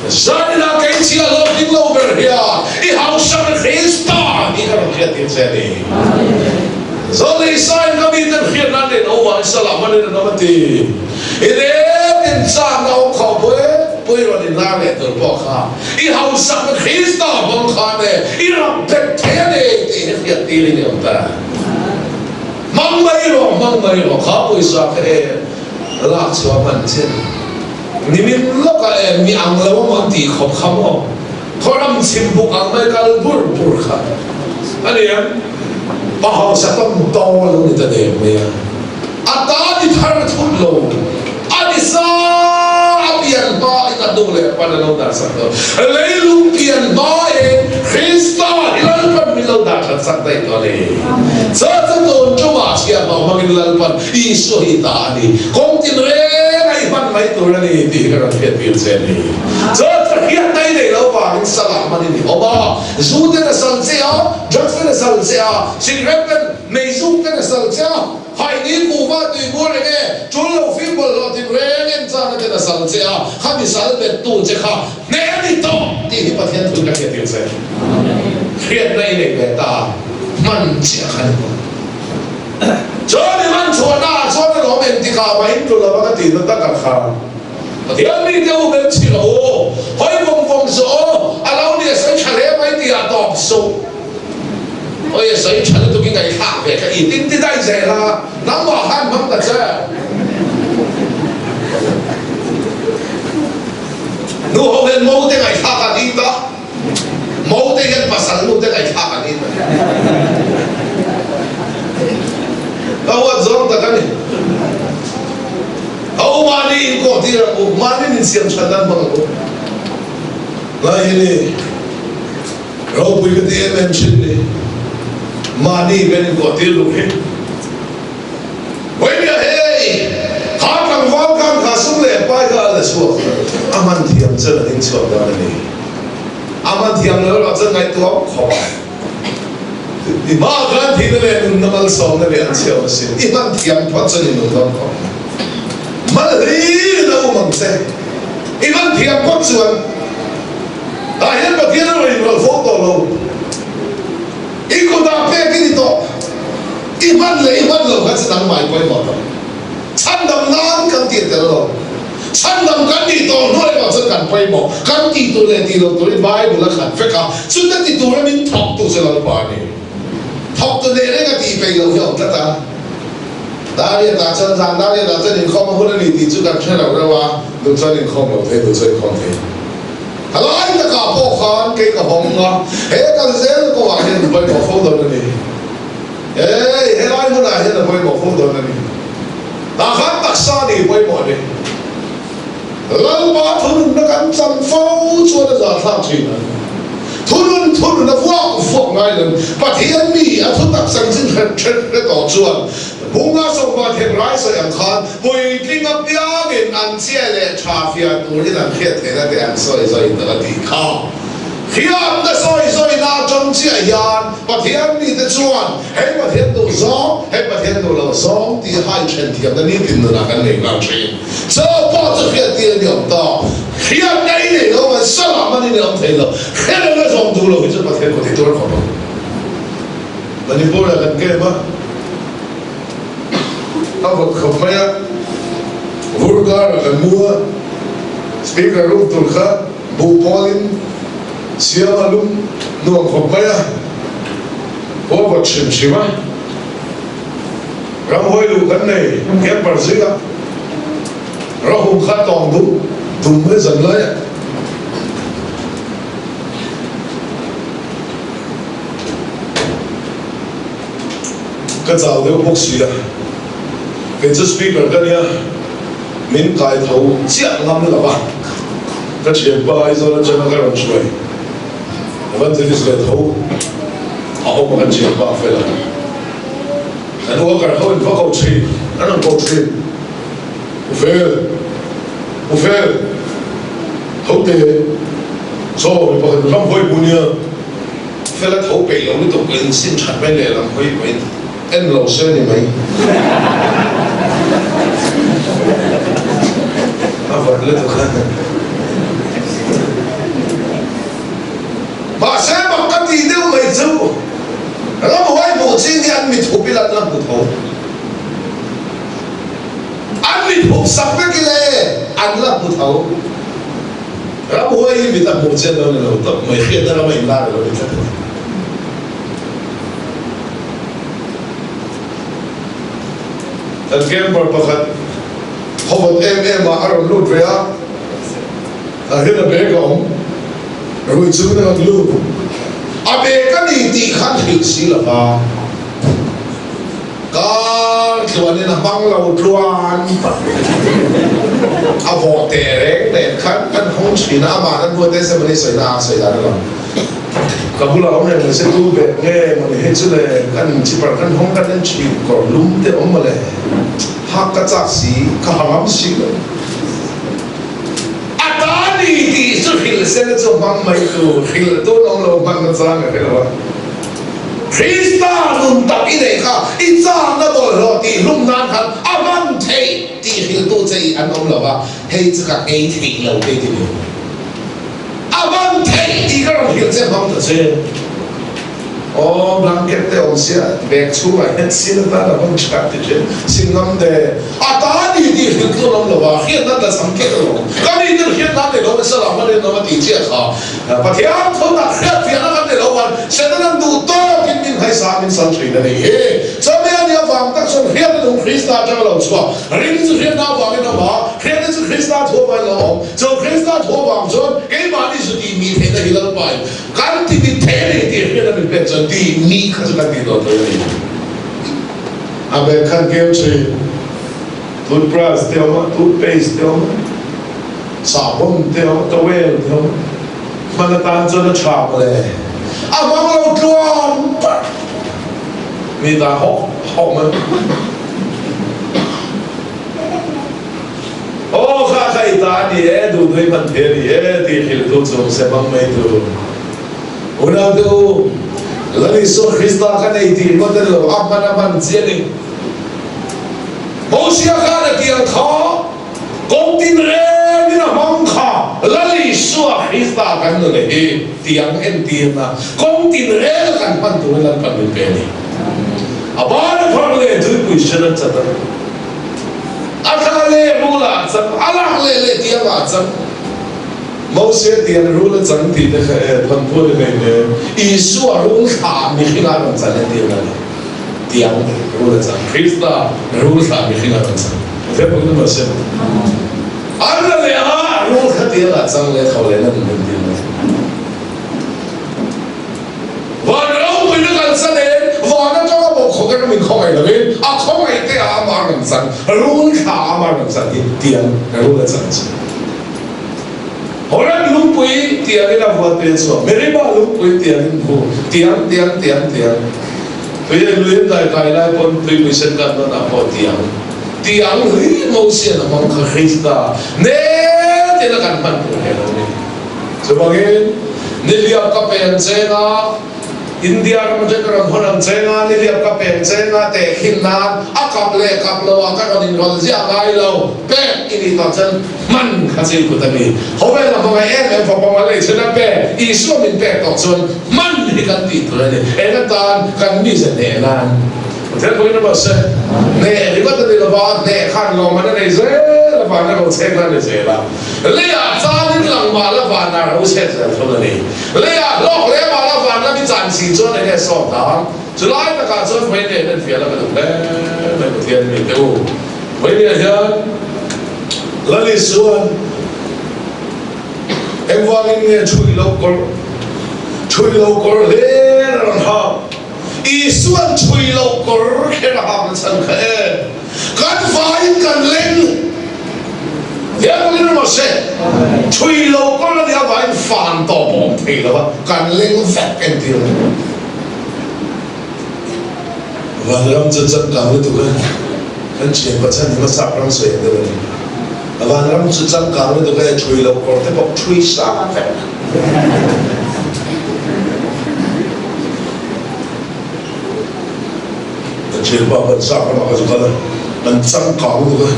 Zanina kei chi a hlawhtling lo ber hian i hausak Krista hi ka rawn hriat tir che a ni. Zawlei sain ka miten hriat nan nen awm ah i salah hman in an awm a ti. I rel in chakna awm khawh pui pui rawn in lar leh tur pawh kha i hausak Krista hmang khan e i rap bet thei a ni tih hi hriat tir in i awm ta. Hmang mai rawh, hmang mai rawh kha pawisa kha e lak chhuah hman chin. Nimin lawkah e mi ang lo a mawn tih khawp kha maw? Khawram chhim buk ang mai kal bur bur kha a ni em? Pa hausa tam taw a lo ni ta der mai a, a ta ni thar thut lo, a ni sa a pian hma in a hnu leh pan a lo dah sak lo. Leilung pian hma in Krista hi Lalpan min lo dah that sak daih tawh a ni. Chu chu tun tumah chhiahhlawh hmangin Lalpan Isua hi ta a ni. Kawng tin reng a i hman mai tur a ni tih hi ka rawn hriat tir che a ni. Chu chu hriatna i neih loh vangin salah hman i ni awm a. Zu ten a sal che a, drugs ten a sal che a, cigarette ten, meizuk ten a sal che a, haini kuhva tui bur eng e, tul lo fim bawlhhlawh tin reng en chana ten a sal che a, khami sal bet tu che kha hneh a ni tawh tih hi Pathian thu in ka hriat tir che. Hriatna i nei ve ta a, hman chiah kha ni tawh. Chuan i man chhuahna ah chuan a lawm engtikah mah in tlu lo a ka tih na tak a kha. Pathian mite u ben chhi lo u, hawi vawng vawng suh u, a lo ni a sawi tha hle mai tih ah tawp suh. Hawi a sawi tha lutuk i ngaihthlak ve kha i tin ti daih zel a, nangmah khan hmang ta che. Nu ho hian mo te ngaihthlak a ni ta. Mo te hian pasal nu te ngaihthlak an in. Ka huat zawng tak a ni. A u mahni in kawh tir ang u, mahni min siam than nan hmang ang u. Lai hi ni ropui ka ti em em thin ni. Mahni kan in kawh tir luh hi. Vawimia hei, kha tlangval khan kha sum leh pai kha a la chhuak a hman thiam chuan a ding chhuak dawn a ni. A hman thiam lo erawh chuan ngaihtuah khawp a. I hma khan thihna leh nunna malsawmna leh an chhiau asin. I hman thiam phawt chuan i nun dawn khawp. Mal hlir in a um ang che. I hman thiam phawt chuan tah hian Pathian a rawn inrawlh fo tawh lo. I kutah pek i ni tawh. I hman leh i hman lo kha chu nangmah i pawimawh tawh. Chhandam nan kan tih tel lo. Chhandam kan nih tawh hnuai erawh chuan kan pawimawh. Kan tih tur leh tih loh tur hi Bible a khat vek a, chute ti tura min thawk tu chu Lalpa a ni. Thawk tu nei reng a tih peih loh hi a awm tlat a. Dariatah chuan zan Dariatah chuan inkhawm a hun a ni tih chu kan hre lo reuh a, duh chuan inkhawm lo thei, duh chuan inkhawm thei. A lai takah pawh khan kei ka hawng a, he kal zel kawngah hian a pawimawh fo dawn a ni. Hei, helai hmunah hian a pawimawh fo dawn a ni. Tah khan taksa nih pawimawh a ni. Lalpa thununna kan chan fo chuan a zahthlak thin a. Thunun thunun a vuak vuak ngai lo. Pathian mi a thutak chanchin hret hret hre tawh chuan Bunga sawmpa thek rai sawi ang khan puitling apiangin an chhia leh tha fiah turin an hriat theihna te an sawi zawi tak a tih kha. Hriatna sawi zawina atang chiah hian Pathian mite chuan hei Pathian duh zawng, hei Pathian duh loh zawng tih hai then thiamna nitin nunah kan nei nghal thin. Chaw pawh chu hriat tir a ni awm ta. Hriatna i nei lo man salah man i nei awm thei lo. Hriatna zawng duh lo hi chu Pathian kut i tuar khawp ang. Manipur ah kan kem a. A vawt khawp mai a, vur karah kan mu a, speaker room tur kha buh pawlin siam a lum nuam khawp mai a, khua vawt hrim hrim a, ramhuai luh kan nei camper zingah rahum kha tawng dum dum mai zan lai a. Ka chau deuh bawk si a, kei chu speaker ka nia, min kai tho chiah ngam lo a, ka thianpa Aizawl atanga ka rawn hruai Evangelist ve tho a awm a kan thianpa fel a, kan worker ho in va ko thin, an rawn ko thin, U Fel, U Fel, tho teh, chaw mi pakhat ram hawi bu nia. Fela tho peih lo lutuk in sin that mai lehlam hawi pawhin en lo se ni mai. A vat lutuk a. Mahse mak ka tih deuh mai chu ramhuai hmuh ching hi an mithup ila an la hmu tho. An mithup sak vek ila e an la hmu tho. Ramhuai hi mit a hmuh chian lo ni lo tawp mai, hriatna rama inlar lo ni tlat a ni. Kan camper pakhat khawvawt em em ah a rawn lut ve a, tah hian a bag a awm, rui chungin a rawn lut. A bag a ni tih khan hrilh si lo va. Kar tluanin a hmang lo tluan a vawh teh reng nen khan kan hawng thin a, amah kan hmuh te semawni sawi na a sawi dan a lang. Ka bulah awm reng mai se tu bek nge mawni hei chu le kan chipar kan hawng kan en thin kawr lum te awm mawle hak ka chak si ka ha ngam si lo. A ta ni tih chu hrilh sela chu hmang mai tur hrilh tun awm lo hman na chang a hre lo a. Krista nun tak i neih kha i châkna bawlhhlawh tih hlum nan khan a hman theih tih hrilhtu che i an awm lo va, hei chu ka ei theih lo te ti ni. A hman theih tih ka rawn hrilh che hmang ta che. Aw, blanket te awm sia, bag chhungah hian sin atan a hmang tha ti thin, sin ngam te. A ta ni tih hrilhtu an awm lo va, hriatna ta chang kher lo. Ka mi ten hriatna an nei lo, salah hman en awm a tih chiah kha. Pathian thutak hriatfiahna kan nei lo van Satan an duh tawkin min hnaisa min sal thin a ni hi. Chumi a nih avang tak chuan hriatna nung Krista atanga lo chhuak, ring chu hriatna avangin a awm a, hriatna chu Krista thu avangin lo awm. Chu Krista thu avang chuan keimahni chu tih mih theihna hi Lalpain kan ti dik thei a ni tih hriatna min pek chuan tih mih kha chu kan tih dawn thei a ni. A bag khan keu thin, toothbrush te awm a, toothpaste te awm a. Sahbawn te awm, towel te awm, hman atan chuan a tha mawle. A hmang lo tluan parh mi ta hawk hawk mai. Aw kha kha i ta a ni e, duh duh i hman thei a ni e tih hrilh tu chung se hmang mai tur. Unau te u, Lal Isua Krista kha nei tih ngawt a ni lo, a hman a hman chiah a ni. Mosia khan a tiang kha. Kawng tinrengin a hmang kha Lal Isua Krista kan nun hi tiang entirna kawng tinreng a kan hman turin Lalpan min pe a ni. A ban a phar leh tuipui sen a chat a, a thla leh rul ah a chang, a lak leh leh tiang ah a chang. Mose tiang rul a chang tih te kha e thawnthu a ni hleinem. Isua rul thla mihring ah a rawn chan entirna a ni. Tiang rul a chang. Krista rul thla mihring a rawn chang. Pathian pawhin a mahse an la leh a, rul kha tiang ah chang leh tho leh na nun en tir mai. Van ropuina kal chan en, van atanga bawk khawk erawh min khawngaih lovin a khawngaih te ah amah a rawn chan, rul thla ah amah a rawn chan hi tiang rul a chan chu. Horeb lungpui tiangin a vuat ve chhuak, Meribah lungpui tiangin vu, tiang, tiang, tiang, tiang. Tui leh lui an dai kai lai pawn tuipui sen kan nawn ah pawh tiang, tiang hlui Mosian a hmang kha Krista nen tina kan hman tur he lo ni. Chuvangin, nihliap ka pen cheng a, India ram atang ka rawn hawn ang cheng a, nihliap ka pen cheng a, tehkhin nan a kap leh kap lo ah ka rawn inrawlh ziah ngai lo, pek i nih tawh chuan hman kha chu i kut a ni. Khawvel a hmangaih em em fapa mal nei chhun a pek, Isua min pek tawh chuan hman hi kan tih tur a ni. Eng atan kan mize hneh nan. Pathian pawhin a mahse hneh ringawt a ni lova, hneh khan lawmman a nei zel a, van a ro chhek na a ni zel a. Leiah chanin lang mah la vanah ro chhek zel thung a ni. Leiah hlawk hle mah la van lam i chan si chuan enge sawt ang? Chulai takah chuan Vawinia hian fiah la ka duh hle mai Pathian mite u. Vawinia hian Lal Isuan engvangin nge chhui lo kawr chhui lo kawr hler a rawn hak? Isuan chhui lo kawr kher a hak na chhan kha e. Kan vaiin kan leng hian emaw se chhui lo kawr a nih avangin fan tawp a awm thei lo a, kan leng vek entir a ni. Vanram chu changkang lutuk a, kan thian pachhan hi hmasa ram sawi ang deuh a ni. Vanram chu changkang lutuk a, chhui lo kawr te pawh chhui sa vek. Kan thianpa kan sap ramah ka zu kal a, kan changkang lutuk a.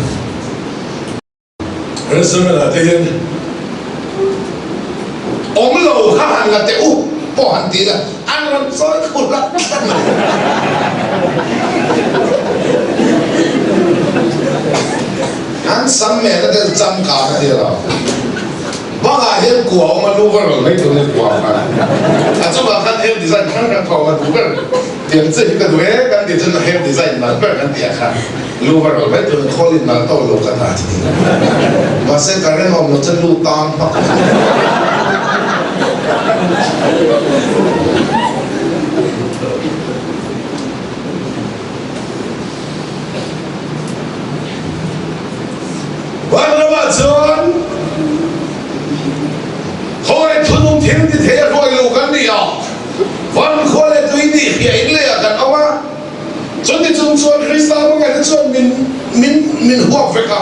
Restaurant ah te hian awm lo kha han la teh u pawh han ti la, an rawn chawi khu hlat hlat mai. An sam mehna te chu changkang a ti lo. Bangah hian kua a awm a, lu va rawn mai tur nia kua khan. A chungah khan hair design hrang hrang kha a awm a, duh ber tiang che hi ka duh e kan tih chuan hair design nalh ber kan tih ah khan lu va rawn mai tur nia khawl in nalh tawk lo ka ta ti. Mahse current awm loh chuan lu tang hmak a ni. Vanramah chuan khawngaih thunung thil ti thei a hruai lo kan ni a, van khua leh tui nih hria in leiah kan awm a, chuti chung chuan Krista hmangaihna chuan min min min huap vek a,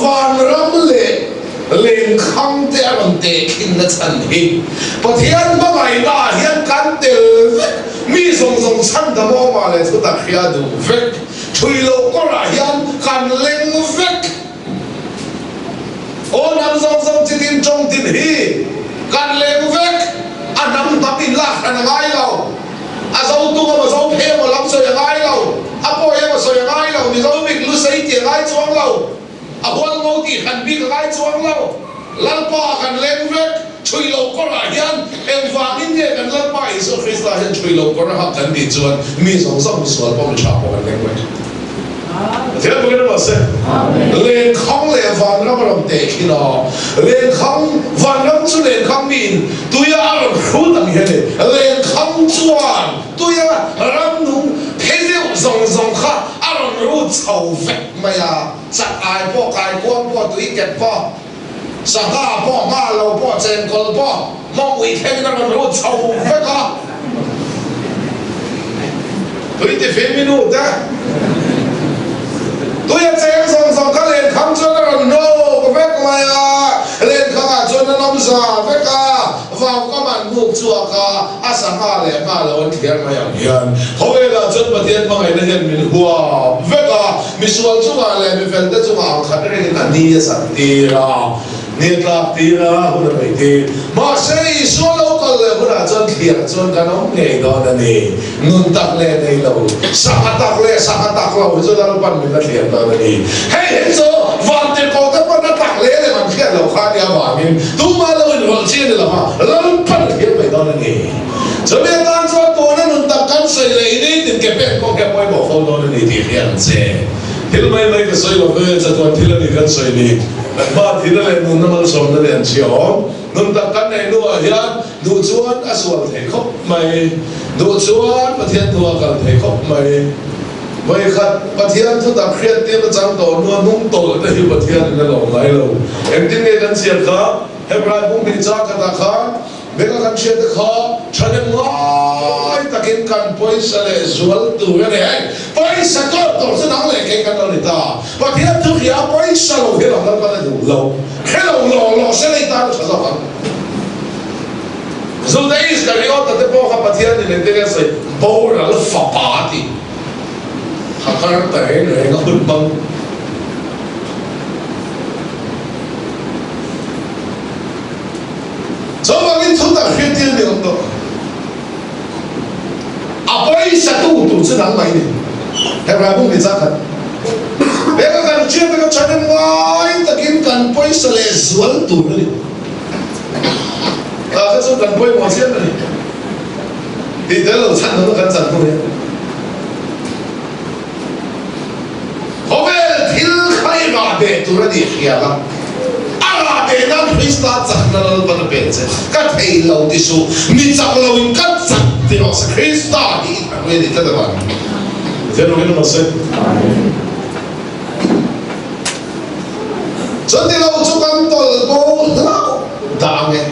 vanram leh lenkhang te a rawn tehkhinna chhan hi Pathian hmangaihna ah hian kan tel vek, mi zawng zawng chhandam awmah leh thutak hria duh vek. Thui loh kawrah hian kan leng vek. Aw hnam zawng zawng chi tin tawng tin hi kan leng vek. A hnam hnam in lak hran a ngai lo. A zo tung emaw zo phe emaw lam sawi a ngai lo. A pawi emaw sawi a ngai lo. Mizo bik lu sei tih a ngai chuang lo. A hual ngo tih hran bik a ngai chuang lo. Lalpa a kan leng vek. Chhui loh kawrah hian engvangin nge kan Lalpa Isua Krista hian chhui loh kawr a hak kan tih chuan mi zawng zawng misual pawh mi tha pawh kan leng vek. Pathian bawkin a mahse lenkhang leh vanram a rawn teh khin a, lenkhang vanram chu lenkhang miin tuia a rawn hrut ang hian ni. Lenkhang chuan tuia ramnung phe deuh zawng zawng kha a rawn rut chho vek. mai a, chak ai pawh, kaikuang pawh, tui kep pawh, sangha pawh, ngha lo pawh, chenkawl pawh, mawng ui thlengin a rawn lut chho vek a. Tui ti fim i nu te, tui a cheng zawng zawng kha lenkhang chuan a rawn hnawk vek mai a, lenkhangah chuan a nawm za vek a. Vau ka man buk chhuak a, a sangha leh ngha lo an thliar mai ang hian khawvelah chuan Pathian hmangaihna hian min huap vek a, misual chungah leh mifel te chungah ang khat rengin a ni a sak tir a, ni a tlak tir a, hun a nei tir. Mahse, Isua lo kal leh hunah chuan thliar chuan kan awm ngei dawn a ni. Nun tak leh nei lo, sangha tak leh sangha tak lo hi chu Lalpan min la thliar dawn a ni. Hei hi chu Vantirhkoh te pawn a tak leh lem an hriat loh kha a nih avangin tumah lo inrawlh chi a ni lo va, Lalpan a thliar mai dawn a ni. Chumi atan chuan tuna nun tak kan sawi leh i nitin ke pen pawh hi a pawimawh fo dawn a ni tih hria ang che. Thil mai mai ka sawi lo ve, chatuan thil a ni kan sawi ni. Kan hma thil a leh nunna malsawmna leh an chhia awm. Nun tak kan neih hnuah hian duh chuan a sual thei khawp mai, duh chuan Pathian thu a kal thei khawp mai. Vawikhat Pathian thu tak hriat tir a chang tawh hnua hnung tawlh te hi Pathian in a lawm ngai lo. Engtin nge kan chhiat kha? Hebrai bung hnih chang khatah khan Benga kan hriat te kha thahnem ngai takin kan pawisa leh zual tur a ni. Hei, pawisa tawk tawk chu nang leh kei kan lo ni ta. Pathian thu hria pawisa lo hi lam lalpan a duh lo. Hre lo law law se lei tan a tha zawk ang. Juda Iskariota te pawh kha Pathian in engtin nge sawi boral fapa a tih kha kar ta reng reng a hun hmang. Chuvangin thu tak hriattir ni awm tawh. A pawisa tu tur chu nangmah i ni. Hebrai bung ni chak khat. Heka kan hriat anga thahnem ngai takin kan pawisa leh zual tur a ni. Tah kha chuan kan pawimawh chiam a ni. Tih tel lo chhan lohna kan chan thung e. Khawvel thil kha i rah beh tur a nih hria la, a rah beh nan Krista chakna Lalpan a pe che. Ka thei lo ti suh, mi chak lo in ka chak ti rawh se, Krista hi i thar mai a ni tlat avang. Pathian rawngin awm se. Chuti lo chu kan tawlh bo hlauh dah ang e.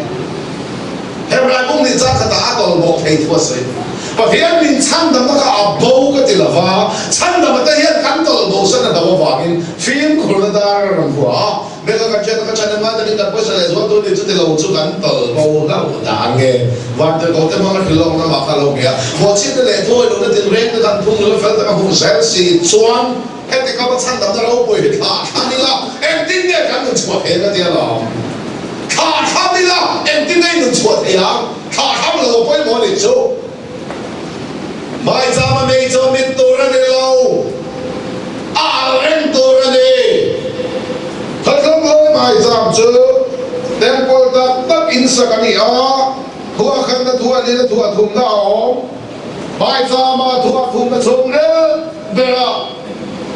Hebrai bung nih caan khat ah a tawlh bawk thei thu a sawi. Pathian min chhandamna kha a bo ka ti lo va, chhandama te hian kan tawlh bo san a do avangin fimkhurna dar a rawn hua a, Meka kan hriat a ka chhan engngai takin kan pawisa leh zual tur ni chuti lo chu kan tawlh bo hlauh dah ang nge? Vantirhkoh te hmanga hrilh lawkna mah kha a lo nge a, mawhchhiatna leh thuawi lohna tinreng te kan phung nula fel taka hmuh zel si chuan heti kama chhandamna ropui hi thlah thlan ila engtin nge kan nun chhuah thei ang a tia lawm. Thlah thlam ila engtin nge i nun chhuah thei ang? Thlah thlam lo a pawimawh a nih chu. Maichama mei chu a mit tur a ni lo, a alh reng tur a ni. Khatlawng lawi maicham chu temple tak tak in sak a ni a, thuah khatna thuah lehna thuah thumna a awm. Maichama thuah thumna chhung rel berah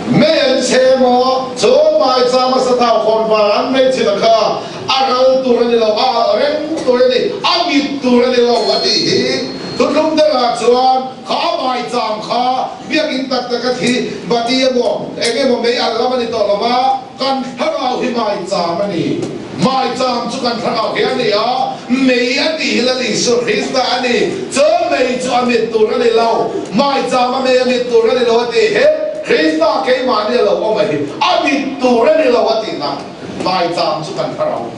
mei an chhem a, chu maichama sathau khawnvar an mei chhina kha A ral tur a ni lo, a alh reng tur a ni, a mit tur a ni lo a tih hi. Thuthlung dangah chuan kha a maicham kha biakinn tak tak a thi, bati emaw eng emaw mei alh lam a ni tawh lo va, kan thlarau hi maicham a ni. Maicham chu kan thlarau hi a ni a, mei a tih hi Lal Isua Krista a ni. Chu mei chu a mit tur a ni lo, maicham a mei a mit tur a ni lo a tih hi Krista keimahni a lo awm a hi, a mit tur a ni lo a tihna. Maicham chu kan thar ang.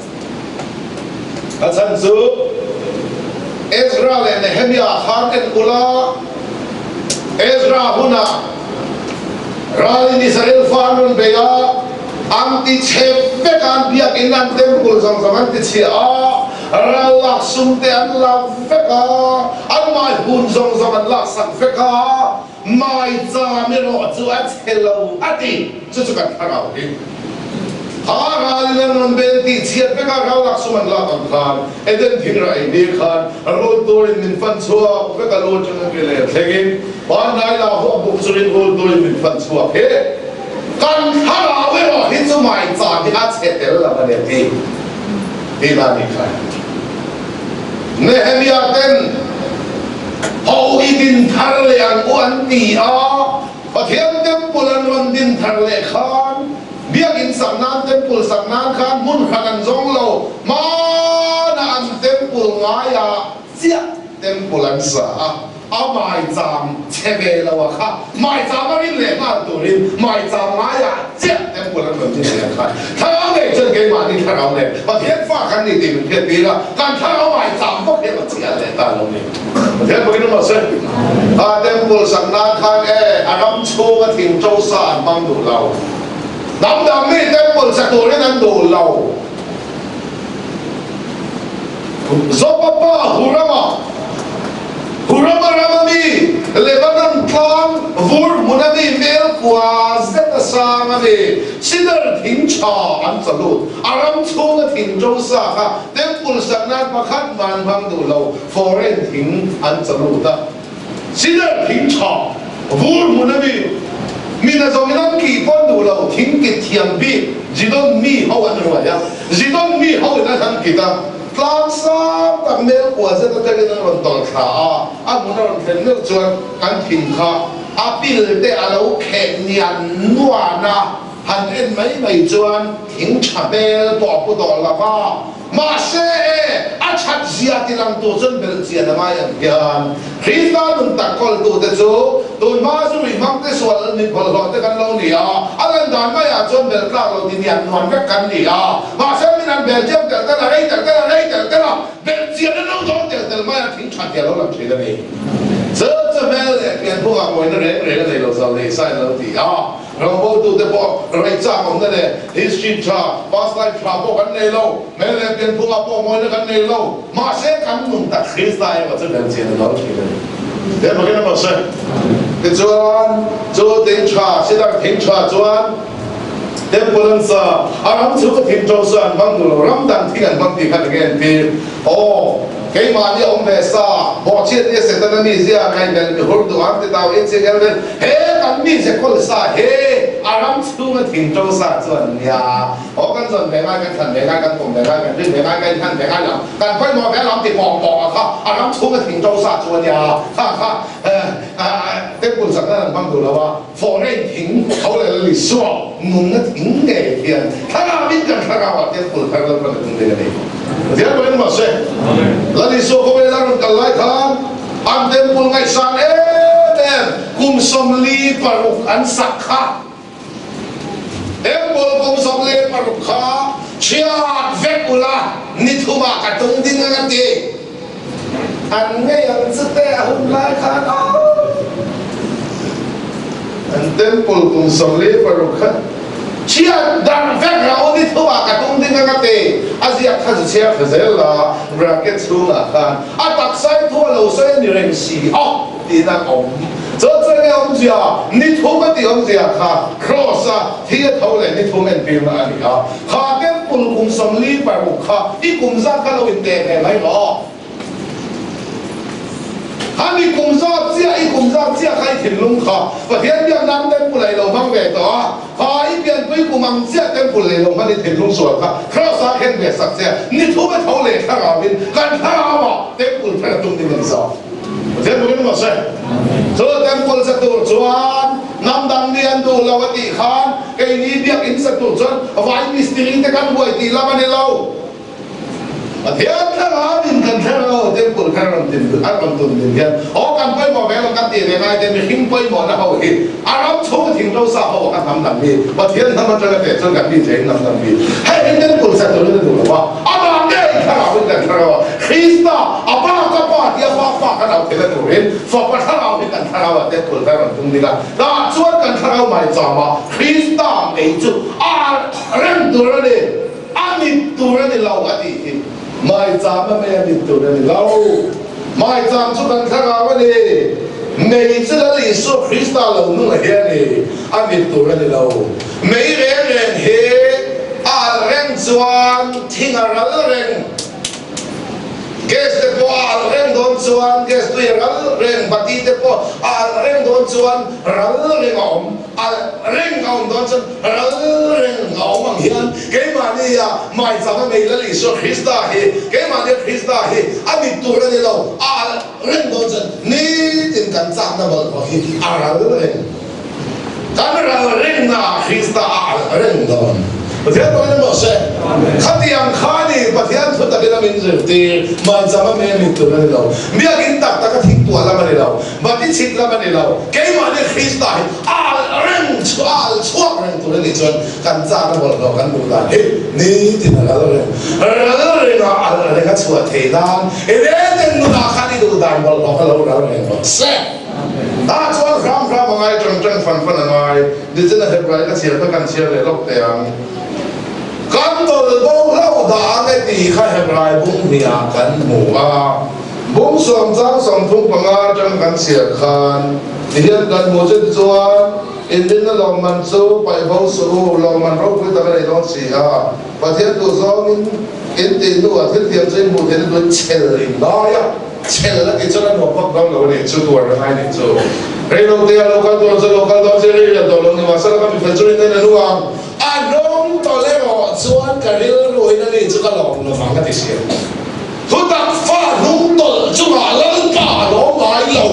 A chhan chu Ezra leh Nehemia khan en ula, Ezra hunah ralin Israel fa an rawn bei a, an ti chhe vek a, an biakinn an temple zawng zawng an ti chhia a, ral lak sum te an la vek a, an maihun zawng zawng an laksak vek a, Maicham erawh chu a chhe lo a ti. Chu chu kan thlarau hi. Kha ralin an rawn bel tih chhiat vek a, ral lak sum an lak ang khan Eden thingrah ei tir khan rul turin min fan chhuak vek a, lu atanga ke leh thlengin pangngai la huah buk chungin rul turin min fan chhuak hi. Kan thlarau erawh hi chu maicham hi a chhe tel lo a ni a ti. Tihna a nih kha. Nehemia ten ho i din thar leh ang u an ti a, Pathian temple an rawn din thar leh khan biakinn sak nan temple sak nan khan hmun hran an zawng lo, hmanah an temple ngaiah chiah temple an sa a. A maicham chhe ve lo a kha maicham a rin leh nghal turin maicham ngaiah chiah temple an rawn din leh a khan thlarau nei chuan keimahni thlarau nen Pathian fa kan ni tih min hriat tir a, kan thlarau maicham bawk hian a chiah leh ta lo ni. Pathian bawkin awm rawh se. Kha temple sak nan khan e a ram chhunga thing ṭo sa an hmang duh lo. Hnam dang mi temple sa turin an duh lo. Zopa pa Hurama, Hurama rama mi, Lebanon tlang vur hmuna mi hmel kua zet a sang a ni. Sidar thing tha an chaw lut. A ram chhunga thing ṭo sa kha temple sak nan pakhat mah an hmang duh lo, foreign thing an chaw lut a. Sidar thing tha vur hmun a mi, mi nazawngin an kih pawn duh lo, thing kit thiam bik Zidon mi ho an ruai a, Zidon mi ho in an han kit a, tlang sang tak mel kua zet atangin an rawn tawlh thla a, a hmun a rawn thlen meuh chuan kan thing kha a pil te a lo kheh nian nuan a, han en mai mai chuan thing tha hmel pawh a pu tawh lo va. Mahse e, a that zia ti lang tur chuan belh chian a ngai ang hian Krista nun tak kawltute chu tun hma zu rih hmang te sual mit bawlhhlawh te kan lo ni a, a lan dan maiah chuan belh tlak lo ti nian nuan vek kan ni a. Mahse min han bel chiam telh telh a, rei telh telh a, rei telh telh a, belh chian an lo dawn telh telh mai a, thing that hi a lo lang thin a ni. Chu chu hmel leh pianphungah mawina reng reng a nei lo zal nei sain a lo ti a. Rawngbawltute pawh rei chak awmna leh history tha, past life tha pawh kan nei lo, hmel leh pianphungah pawh mawina kan nei lo. Mahse kan nun tak Krista erawh chu belhchian a dawl thin a ni. He bakin a mawse. Tichuan, chu thing tha, sidar thing tha chuan Temple an sa, a ram chhunga thing ṭo sa an hmang duh lo, ram dang thing an hmang tih kha enge an tir? Aw, keimahni awm ve sa, bawhchhiat nia Setana mizia ngaihmelh mi hur duh ang ti tau inchik el vel, he kan mize kawl sa he a ram chhunga thing ṭo sa chuan nia, aw kan zawn ve ngai, kan thlan ve ngai, kan pawm ve ngai, kan rin ve ngai, kan inhlan ve ngai lo, kan pawimawh ve lam ti pawng pawng a kha a ram chhunga thing ṭo sa chu a nia, kha kha Temple sak nan an hmang duh lo a, foreign thing tho leh lal Isua nunna thing ngei hian thlarau in kan thlarau ah temple thar Lalpan a tum ding a ni. Pathian pawhin mahse Lal Isua khawvel a rawn kal lai khan an temple ngaihsan em em kum 46 an sak kha. Temple kum 16 kha chhiat vek ula ni thumah ka tung ding ang a ti. An ngei ang chu te a hun lai khan aw. An temple kum 16 kha chhiat darh vek rawh u ni thumah ka tung ding ang a ti. A ziak kha chu chhiar thla zel la bracket chhungah khan a taksa i thu a lo sawi a ni reng si a. Tiin a awm. Chu chu enge awmzia? Ni thum a tih awmzia kha Kraws a thi a tho leh ni thum entirna a ni a. Kha temple kum 46 kha i kum zat kha lo inteh ve mai maw? Khami kum zat chiah, i kum zat chiah kha i thinlung kha Pathian biak nan temple a i lo hmang ve tawh a. Kha i pianpui kum ang chiah temple lei lo hman i thinlung sual kha Kraws ah khen ve sak che a. Ni thum a tho leh thlarauin kan thlarauah temple thar a tum ding a ni zawk. Pathian pawhin maw se chu temple sa tur chuan hnam dang mi an duh lo a tih khan keini biakinn sa tur chuan vai mistiri te kan buai tih lam a ni lo. Pathian thlarau in kan thlarau temple kha rawn tin a rawn tun din hian aw kan pawimawh ve lo kan tih ve ngai te mihring pawimawhna ho hi a ram chhung thingro sa ho a kan hnam dang hi Pathian hnam atanga teh chuan kan mi cheng hnam dang hi hei hi temple sa turin a duh lo a amah ngei thlarau in kan thlarau a Krista, a Pa ka Pa tia Pa Pa kan au theihna turin Fapa thlarau hi kan thlarau ah temple kha rawn tum ding a, tah chuan kan thlarau maicham ah Krista mei chu a rem tur a ni, a mit tur a ni lo a tih hi. Maicham a mei a mit tur a ni lo. Maicham chu kan thlarau a ni. Mei chu Lal Isua Krista lo nung a hi a ni, a mit tur a ni lo. Mei reng reng hi a alh reng chuan thing a ral reng. Gas te pawh a alh reng dawn chuan gas tui a ral reng, bati te pawh a alh reng dawn chuan ral reng a awm, alh reng a awm dawn chuan ral reng a awm ang hian keimahni a maicham a nei Lal Isua Krista hi, keimahni a Krista hi a mit tur a ni lo, a alh reng dawn chuan nitin kan chakna bawlhhlawh hi a ral reng. Kan ral rinna Krista a alh reng dawn. Pathian pawhin a mawh se. Khatiang kha ni Pathian thu takin a min zirtir. Maicham a me mit tur a ni lo. Biakin tak tak a thing tuah lam a ni lo. Bati chhit lam a ni lo. Keimahni Krista hi a alh reng chu a alh chhuak reng tur a nih chuan kan chak a bawlhhlawh kan duh dan hi nitin a ral reng. Ral reng a alh reng a chhuah theih nan i reng nunah khan i duh dan bawlhhlawh kha lo ral reng rawh se. Tah chuan hram hram a ngai, ṭang ṭang fan fan a ngai. Nichina Hebrai ka chhiar kha kan chhiar leh lawk teh ang. Kan tawlh bo hlauh dah ang e tih kha Hebrai bung hniah kan hmu a. Bung sawm chang 35 aṭang kan chhiar khan tihian kan hmu chu tichuan inrinna lawmman chu paih bo suh u, lawmman ropui tak a nei dawn si a. Pathian duh zawngin in tih hnuah thil thiam chu in hmuh theihna tuin chhel in ngai a. Chhel a tih chuan a nuam vak dawn lo a nih chu, tuar a ngai nih chu. Rei lo te a lo kal dawn chu lo kal dawn che rei riat tawh lo ni mahse ka mifel chu rin a nu ang. A hnung tawlh erawh chuan ka rilru in a nih chu ka lawm lo vang a ti si a. Thutak fa hnung tawlh chungah Lalpa a lawm ngai lo.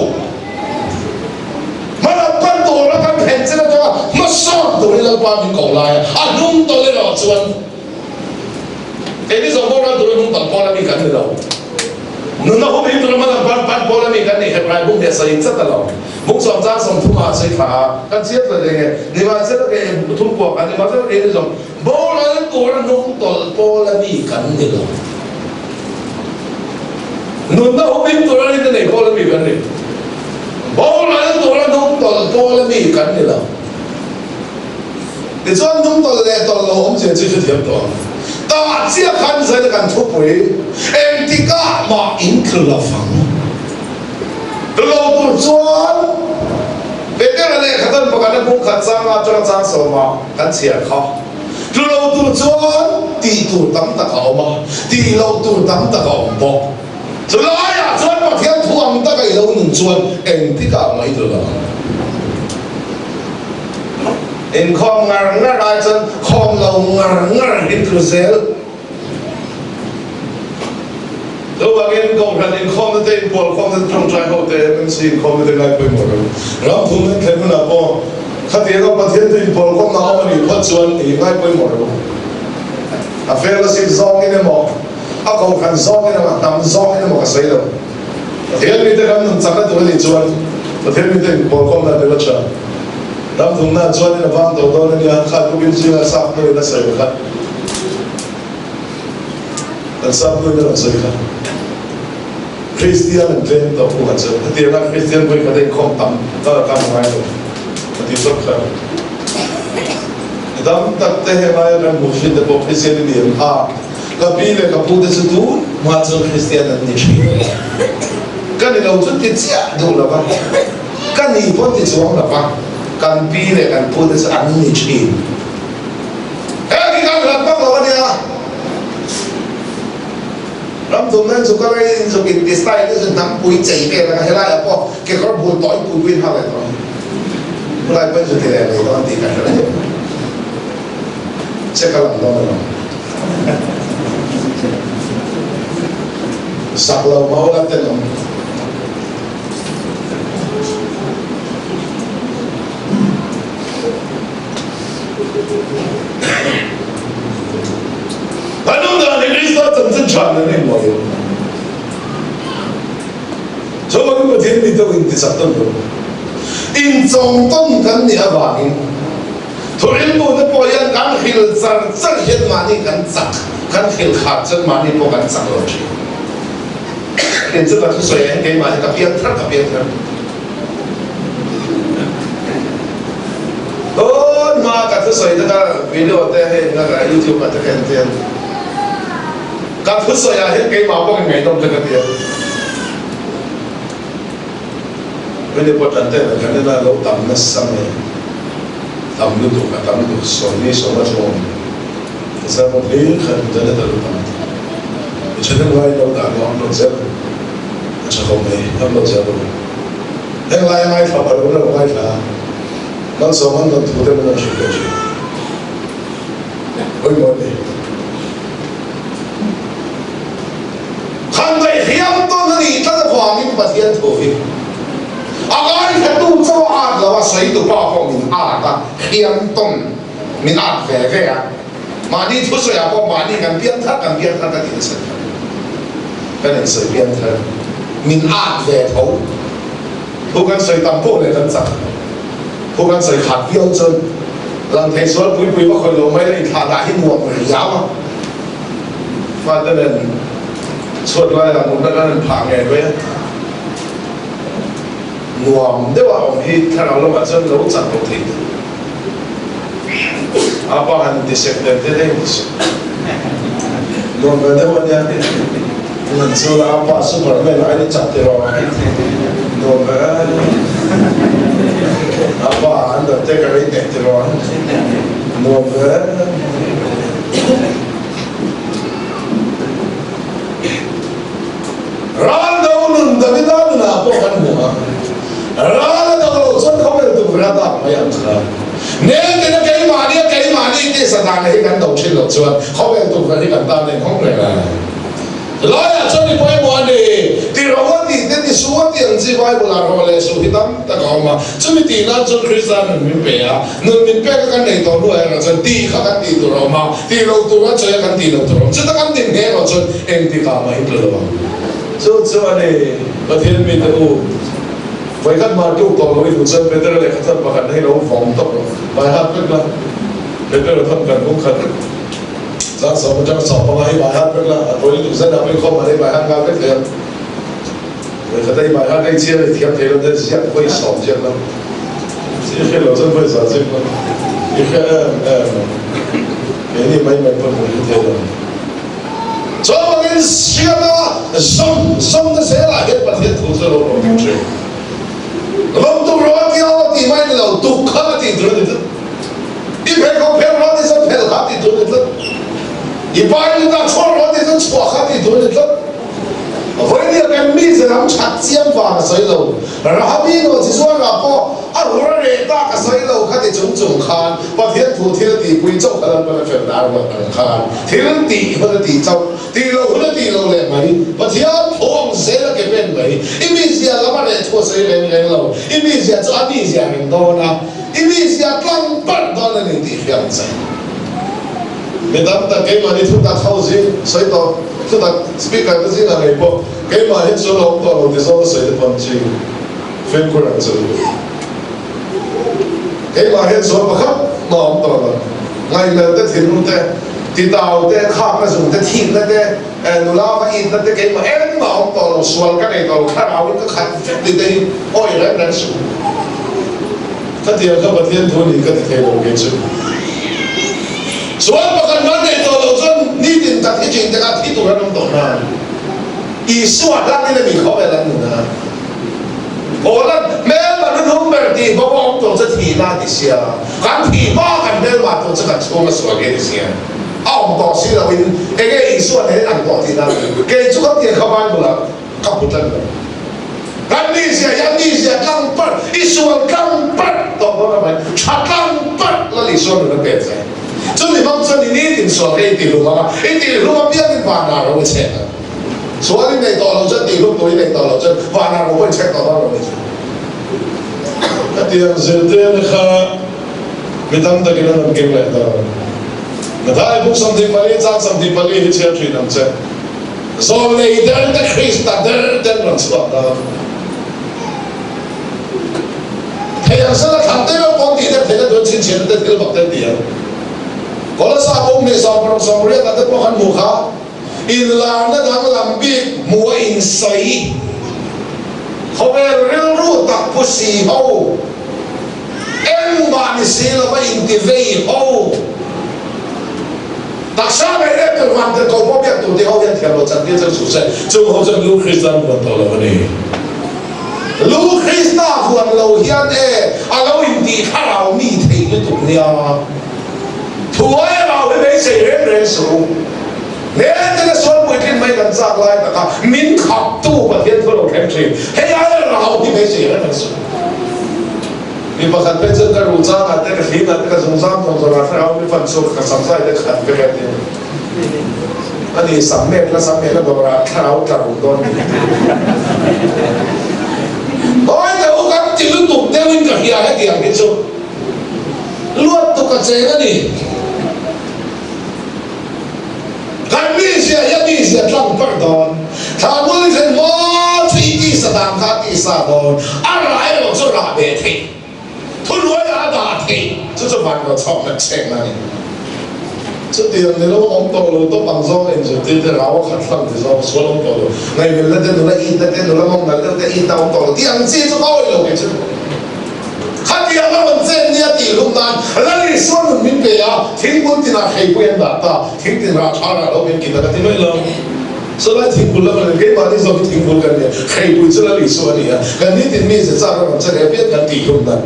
Hmalam pan tura kan phen chin atanga hmasawn turin Lalpa min ko lai a, a hnung tawlh erawh chuan Keini zawng boral tura hnung tawlh pawl a mi kan ni lo. Nunna hum him tura hmalam pan pan pawl a mi kan ni. Hebrai bung hi a sawi chat a lo. Bung sawm chang 30 ah a sawi thla a, kan chhiat tla deng e. Nimahsela kei thum kuak a, nimahsela keini zawng boral tura hnung tawlh pawl a mi kan ni lo. Nunna hum him tura rinna nei pawl a mi kan ni. Boral tura hnung tawlh pawl a mi kan ni lo. Tichuan hnung tawlh leh tawlh lo awmzia chu i hrethiam tawh ang. Tah chiah khan Zaina kan thupui engtikah mah in tlu lo vang. Tlu lo tur chuan. Petera lehkha tawn pakhatna bung khat changa atanga chang sawma kan chhiar kha. Tlu lo tur chuan tih tur tam tak a awm a, tih loh tur tam tak a awm bawk. Chu laiah chuan Pathian thu ang taka i lo nun chuan engtikah mah i tlu lo ang. Inkhawm ngar ngar ai chuan khawm lo ngar ngar hi tlu zel. Chuvangin Kohhran inkhawmna te, inpualkhawmna te, tawngtai ho te, MMC inkhawmna te ngai pawimawh lo. Ram thumna in thlen hunah pawh khatianga Pathian chu inpualkhawmna a awm a nih phawt chuan i ngai pawimawh lo. A fellowship zawngin emaw, a Kohhran zawngin emaw, a hnam zawngin emaw ka sawi lo. Pathian mite kan nun chakna tur a nih chuan Pathian mite inpualkhawmna tel a tha. Ram thumna chuanin a vang tawh dawn a nia, kha tukin zinga sap hnuaiin a sawi kha. Kan sap hnuaiin a rawn sawi kha. Kristian an tlem tawh pu han chu. Hetianga Kristian vawi khat a inkhawm tam ka la kam ngai lo a ti tawp kha. Mi tam tak te he laia kan hmuh thin te pawh Kristian i ni em kha. Ka pi leh ka pu te chu tun hma chuan Kristian an ni thin. Ka ni lo chu ti chiah duh lo va, ka ni pawh ti chuang lo va, kan pi leh kan pu te chu an ni thin. Heng hi kan hlat vak lo a nia. Ram thumna in zuk a rei in zuk in ti style te chu hnam pui chei vel anga helaiah pawh kekawr bul tawi pui pui in ha leh tawh ang. Khulai pawhin zu ti leh mai dawn tih ka hre reng. Che ka lang dawn emaw? Zak lo mau la tenawm. Kan awm dan hi Krista chanchin tha nen a inbuai lo. Chuvangin Pathian mite u intichak tawn lo. Inchawng tawn kan nih avangin Thuriltu te pawh hian kan hril char char hian mahni kan chak, kan hril khat chuan mahni pawh kan chak lo thin. Kei chu ka thusawi ah hian keimah hi ka piang thar ka piang thar. Tun hma ka thusawi te kha video te hei nga ka youtube ah te ka en te hian ka thusawi ah hian keimah pawh in ngaihnawm te ka ti a. Rinni pawh tan ten kan ina lo tam nasa mai tam lutuk a tam lutuk sawmni sawma chu awm ka sermon hlir khan internet a lo tam i thahnem lai lo dah lo upload zel a tha khawp mai upload zel rawh heng lai a ngaithla pha lo lo ngaithla a malsawm an dawn thu te min rawn hrilh ve thin pawimawh a ni. Khan daihriam tawn a nih tlat avangin Pathian thu hi a ngaithatu chaw a at lo a, sawitu pa pawh min at a, hriam tawn min at ve ve a, mahni thusawiah pawh mahni kan piang thar kan piang thar ka ti nasa thar kan insawi piang thar min at ve tho thu kan sawi tam pawh leh kan chak thu kan sawi khat viau chuan lang thei sual pui pui va khawih lo mai la inthlahdah hi nuam riau a. Fate nen chhuat laiah mutna kan in phah ngei mai a, nuam deuh a awm hi thlarau lamah chuan lo chak lo thei deuh. A pa han inti sek nen te daih ni suh. Nuam ve deuh a nia. Nan chu a pa Superman ai ni chak tiraw. Nuam ve a ni. A pa Undertaker ai hneh tiraw. Nuam ve. Ral do nun Davida nunah pawh kan hmu a, ral a do loh chuan khawvel tukverh a dak mai ang kha. Nel tina keimahni a keimahni tisa dan hi kan do thin loh chuan khawvel tukverh hi kan tan a inhawng reng a. Laiah chuan i pawimawh a ni. Ti ro a tih te, ti su a tih ang chi Bible ah rawh leh su hi tam tak a awm a. Chumi tih nan chuan Krista nun min pe a, nun min pek a kan nei tawh hnuah erawh chuan tih kha kan tih tur a awm a, tih loh tur a chawi a kan tih loh tur a awm. Chuta kan din nghe erawh chuan engtikah mah in tlu lo ang. Chu chu a ni, Pathian mite u, vawikhat mah tluk tawh lo i duh chuan Petera lehkha thawn pakhat na hi lo vawng tawp rawh. Vai hat vek la, Petera thawn kan bung khat. Zan sawm atang sawm panga hi vai hat vek la, a tawi lutuk zet a pawhin khawm mahni vai hat nghal vek thei ang. Vawikhat a i vai hat ei chian i thiam thei lo te ziak vawi sawm ziak la, i hre lo chuan vawi za ziak la, i hre em em ang. Keini mai mai pawn kan hre thei lo. Chuvangin hriat a zawm zawm na zelah hian Pathian thu chu a lo rawh thin thin. Lawmtu rawh a tia aw. tih mai ni lo, tuk kha tih tur a ni tlat. I pheikhawk phelh rawh tih chuan phelh kha tih tur a ni tlat. I pai lut ah chhuak rawh tih chuan chhuah kha tih tur a ni tlat. Vawinia kan mize lam that chiam vang a sawi lo. Rahabi nawh chi zuar lah pawh a hur a reh tak a sawi lo kha ti chung chung khan Pathian thu thil tihpui chauh kha Lalpan a felna a ruat ang khan thil tih hun a tih chauh, tih loh hun a tih loh leh mai, Pathian thu ang zel a ke pen mai. I mizia lam a reh thu a sawi reng reng lo. I mizia chu a mizia reng dawn a, i mizia tlang parh dawn a ni tih hriat ang che. Mi tam tak keimahni thutak ho zing sawi tawh, thutak speaker te zingah ngei pawh keimah hi chu la awm tawh lo ti zawng a sawi te pawn chi fimkhur ang chu. Keimah hian sual pakhat mah awm tawh lo. Ngaihmel te, thinlung te, titau te, khakna zung te, thikna te, nula va itna te keimah engmah awm tawh lo, sual ka nei tawh lo, thlarauin ka khat vek ti te hi awi reng reng suh. Khatiang kha Pathian thu ni ka ti thei lo kei chu. Sual pakhat hman nei tawh lo chuan nitin tak hi chin te kha thi tur an awm tawh hna. Isua hlakin a mi khawvel an nun a. Paula'n hmelma hnuhnung ber tih bo a awm tawh chu thihna a ti sia. Kan thih hma kan hmelma tawh chu kan chhung a sual hi a ti sia. A awm tawh si loin enge Isua nen an tawh tihna a ni. Kei chu khatiang kha Bible ah Ka hmu tlat lo. Kan mizia hi a mizia tlang parh, i sual tlang parh tawh dawn a mai, tha tlang parh Lal Isua nun a pek che. Chumi hmang chuan i nitin sual kha i tihlum ang a, i tihlum apiangin vanah ro i chhek ang. Sual i nei tawh lo chuan tihlum tur i nei tawh lo chuan vanah ro pawh i chhek tawh dawn lo ni chu. Khatiang zirtirna kha mi tam takin an rawn keng leh dawn. Mathai buk 24 chang 24 hi chhiar thin ang che. Zawlnei der te Krista der ten rawn chhuak dawn. Thei ang sela thlan te reuh pawn tih te theihna tur chhinchhiahna te thil mak te an ti ang. Kolasa pum hnih 16 80 ah te pawh khan hmuh kha inlarna danglam bik hmuh a insawi khawvel rilru tak pu si ho. Engmah ni si lova inti vei ho. Taksa ngei reng tur van tirhkoh pawh biak tur ti ho hian thiam lo chan tir cheu suh se. Chung ho chuan Lu Krista an vuan tawh lo a ni. Lu Krista vuan lo hian e a lo intih thlarau mi theih lutuk nia. Thuai a rau hi beisei reng reng suh u. Hmeltena sual puitlin mai kan chak lai taka min khaptu Pathian thu lo thleng thin. Hei aia rau hi beisei reng reng suh. Mi pakhat phei chuan ka ruh changah te, ka hlimah te, ka zungzam zawng zawngah thlarau mi fan chhuak ka samzai te khat vek a ti. Ani sam mek la sam mek la dawrah thlarau tla ruk dawn ni. Hawi teh u kan ti lutuk deuhin ka hria hetiang hi chu luat tuk a cheng a ni. Kan mizia hi a mizia tlang parh dawn. Thla mual i thlen hma chu i tisa dan kha a tisa dawn. A rah erawh chu rah beh theih, thuhnuaiah a dah theih. Chu chu van rawn chhawk hlat chhek na a ni. Chutiang ni lo awm tawh lo tawp ang zawng a inzirtir te rau a khat hlang ti zawng sual awm tawh lo. Ngaihmelna te nula itna te nula mawng nalh deuh te itna awm tawh lo tih ang chi chu ka awih lo kei chu. Khatiang a rawn chen nia tih hlum nan Lal Isua nun min pe a, thingpul tinah hreipui an dah ta, thing tin rah tha rah lo min kit a ka ti mai lo. Chulai thingpul lam a ni, keimahni zawk hi thingpul kan nia, hreipui chu Lal Isua a ni a, kan nitin mi ze chak a rawn chen apiang kan tih hlum nan.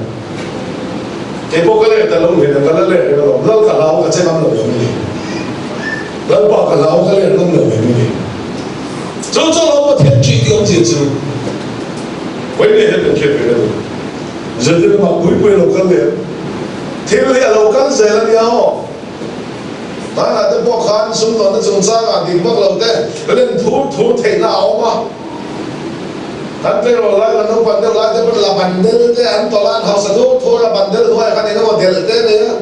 Kei pawh ka leh ta lo hlen a, ka la leh reng alawm, Lal ka hlau ka che ngam lo em ni? Lalpa ka hlau ka leh ngam lo em ni? Chu chu lo Pathian ṭih tih awmzia chu. Vawiin hian kan hriat ve ka duh. Zirtir lamah pui pui a lo kal leh thil hi a lo kal zel a nia aw. Hmanah te pawh khan sumdawnna chungchangah dik vak lo te len thur thur theihna a awm a. Kan tleirawl lai kan naupan deuh lai te pawn la bandel te an tawlh a, an hausa thur thur a, bandel hnuaiah khan engemaw delh te a nei a.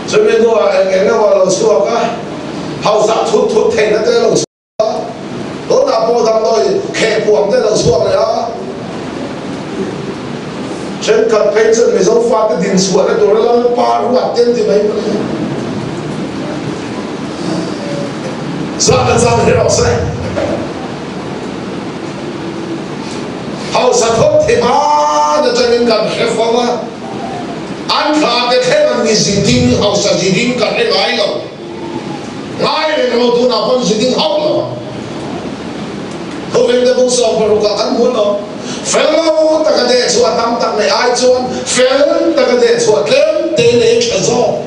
Chumi hnuah eng eng emaw a lo chhuak a, hausak thut thut theihna te a lo chhuak a, tunah pawh damdawi kheh puam te a lo chhuak leh a. Thenkhat phei chuan Mizo fate din chhuahna tura Lalpa ruat te an ti mai mai a. Zahna chang hi rawh se. Hausa thawk thei hman atangin kan hre fo a. An thla te thleng an ni ziding, hausa ziding ka hre ngai lo. Ngai reng lo tunah pawn ziding hauh lo ang. Thuveng te bung 16 ah kan hmu lo. Fel lo taka deh chhuah tam tak neih ai chuan fel taka deh chhuah tlem te nei tha zawk.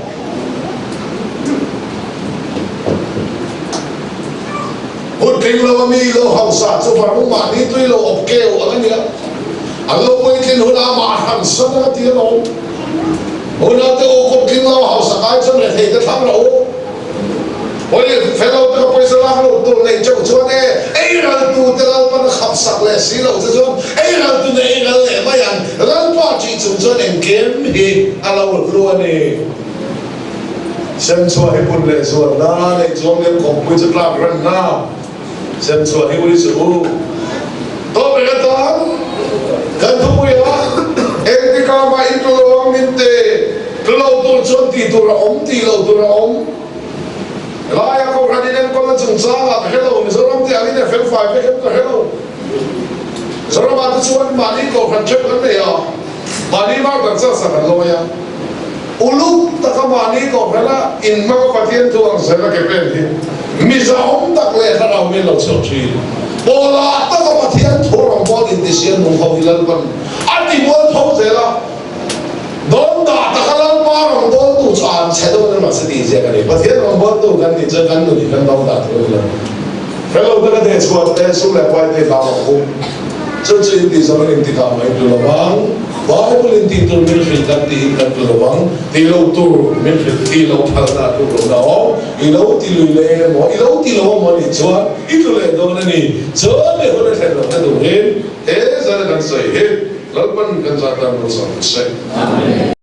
Hun tling lo a mi lo hausa chu varung mahni tui lo awp keu ang a nia. A lo puitlin hunah amah hran san ang a ti alawm. Unaute u kawp tling lo hausa kai chuan rethei te thlang rawh u. Pawi fel lo taka pawisa lak loh tur neih teuh chuan e, ei ral tu te Lalpan a khap sak leh si loh che chuan ei ral tu nen ei ral leh mai ang. Lalpa ṭih chung chuan engkim hi a lo hlu a ni. Semchhuah hi pun leh zualna neih chuang lem kawngpui chu tlak ranna Semchhuah hi ui suh u. Tawp reng atan kan thupui a, engtikah mah in tlu lo ang min te, tlu lo tur chuan tih tur a awm tih loh tur a awm. Laia Kohhran in enkawlna chungchangah ka hre lo, Mizoram te angin e felfai vek em ka hre lo. Zoramah te chuan mahni Kohhran theuh kan nei a. Mahni mar tak chuan sak an lawi a, uluk taka mahni kohhrana inhmang a Pathian thu ang zel a ke pen hi mizahawm tak leh thlarau min lo chhuak thin. Pawlah taka Pathian thu rawngbâwl intisiam nung ho hi Lalpan a ti mual tho zel a, dawn dah taka Lalpa rawngbâwltu chu an chhe dawn emaw se tih ziak a ni. Pathian rawngbâwltu kan nih chuan kan nun hi kan dawn dah tur a ni lo. Fello taka dehchhuah te, sum leh pai te hlau ang u. Chu chu in tih zawng in tikah mai tlu lo vang. Bible in tih tur min hrilh kan tiin kan tlu lo vang. Tih lo tur min hrilh tih lo phalna a tluk lohna awm. I lo ti lui leh emaw, i lo ti lo emaw nih chuan i tlu leh dawn a ni. Chuan i hun a thlen lohna turin he zan a kan sawi hi Lalpan kan zah tan malsawm se. Amen.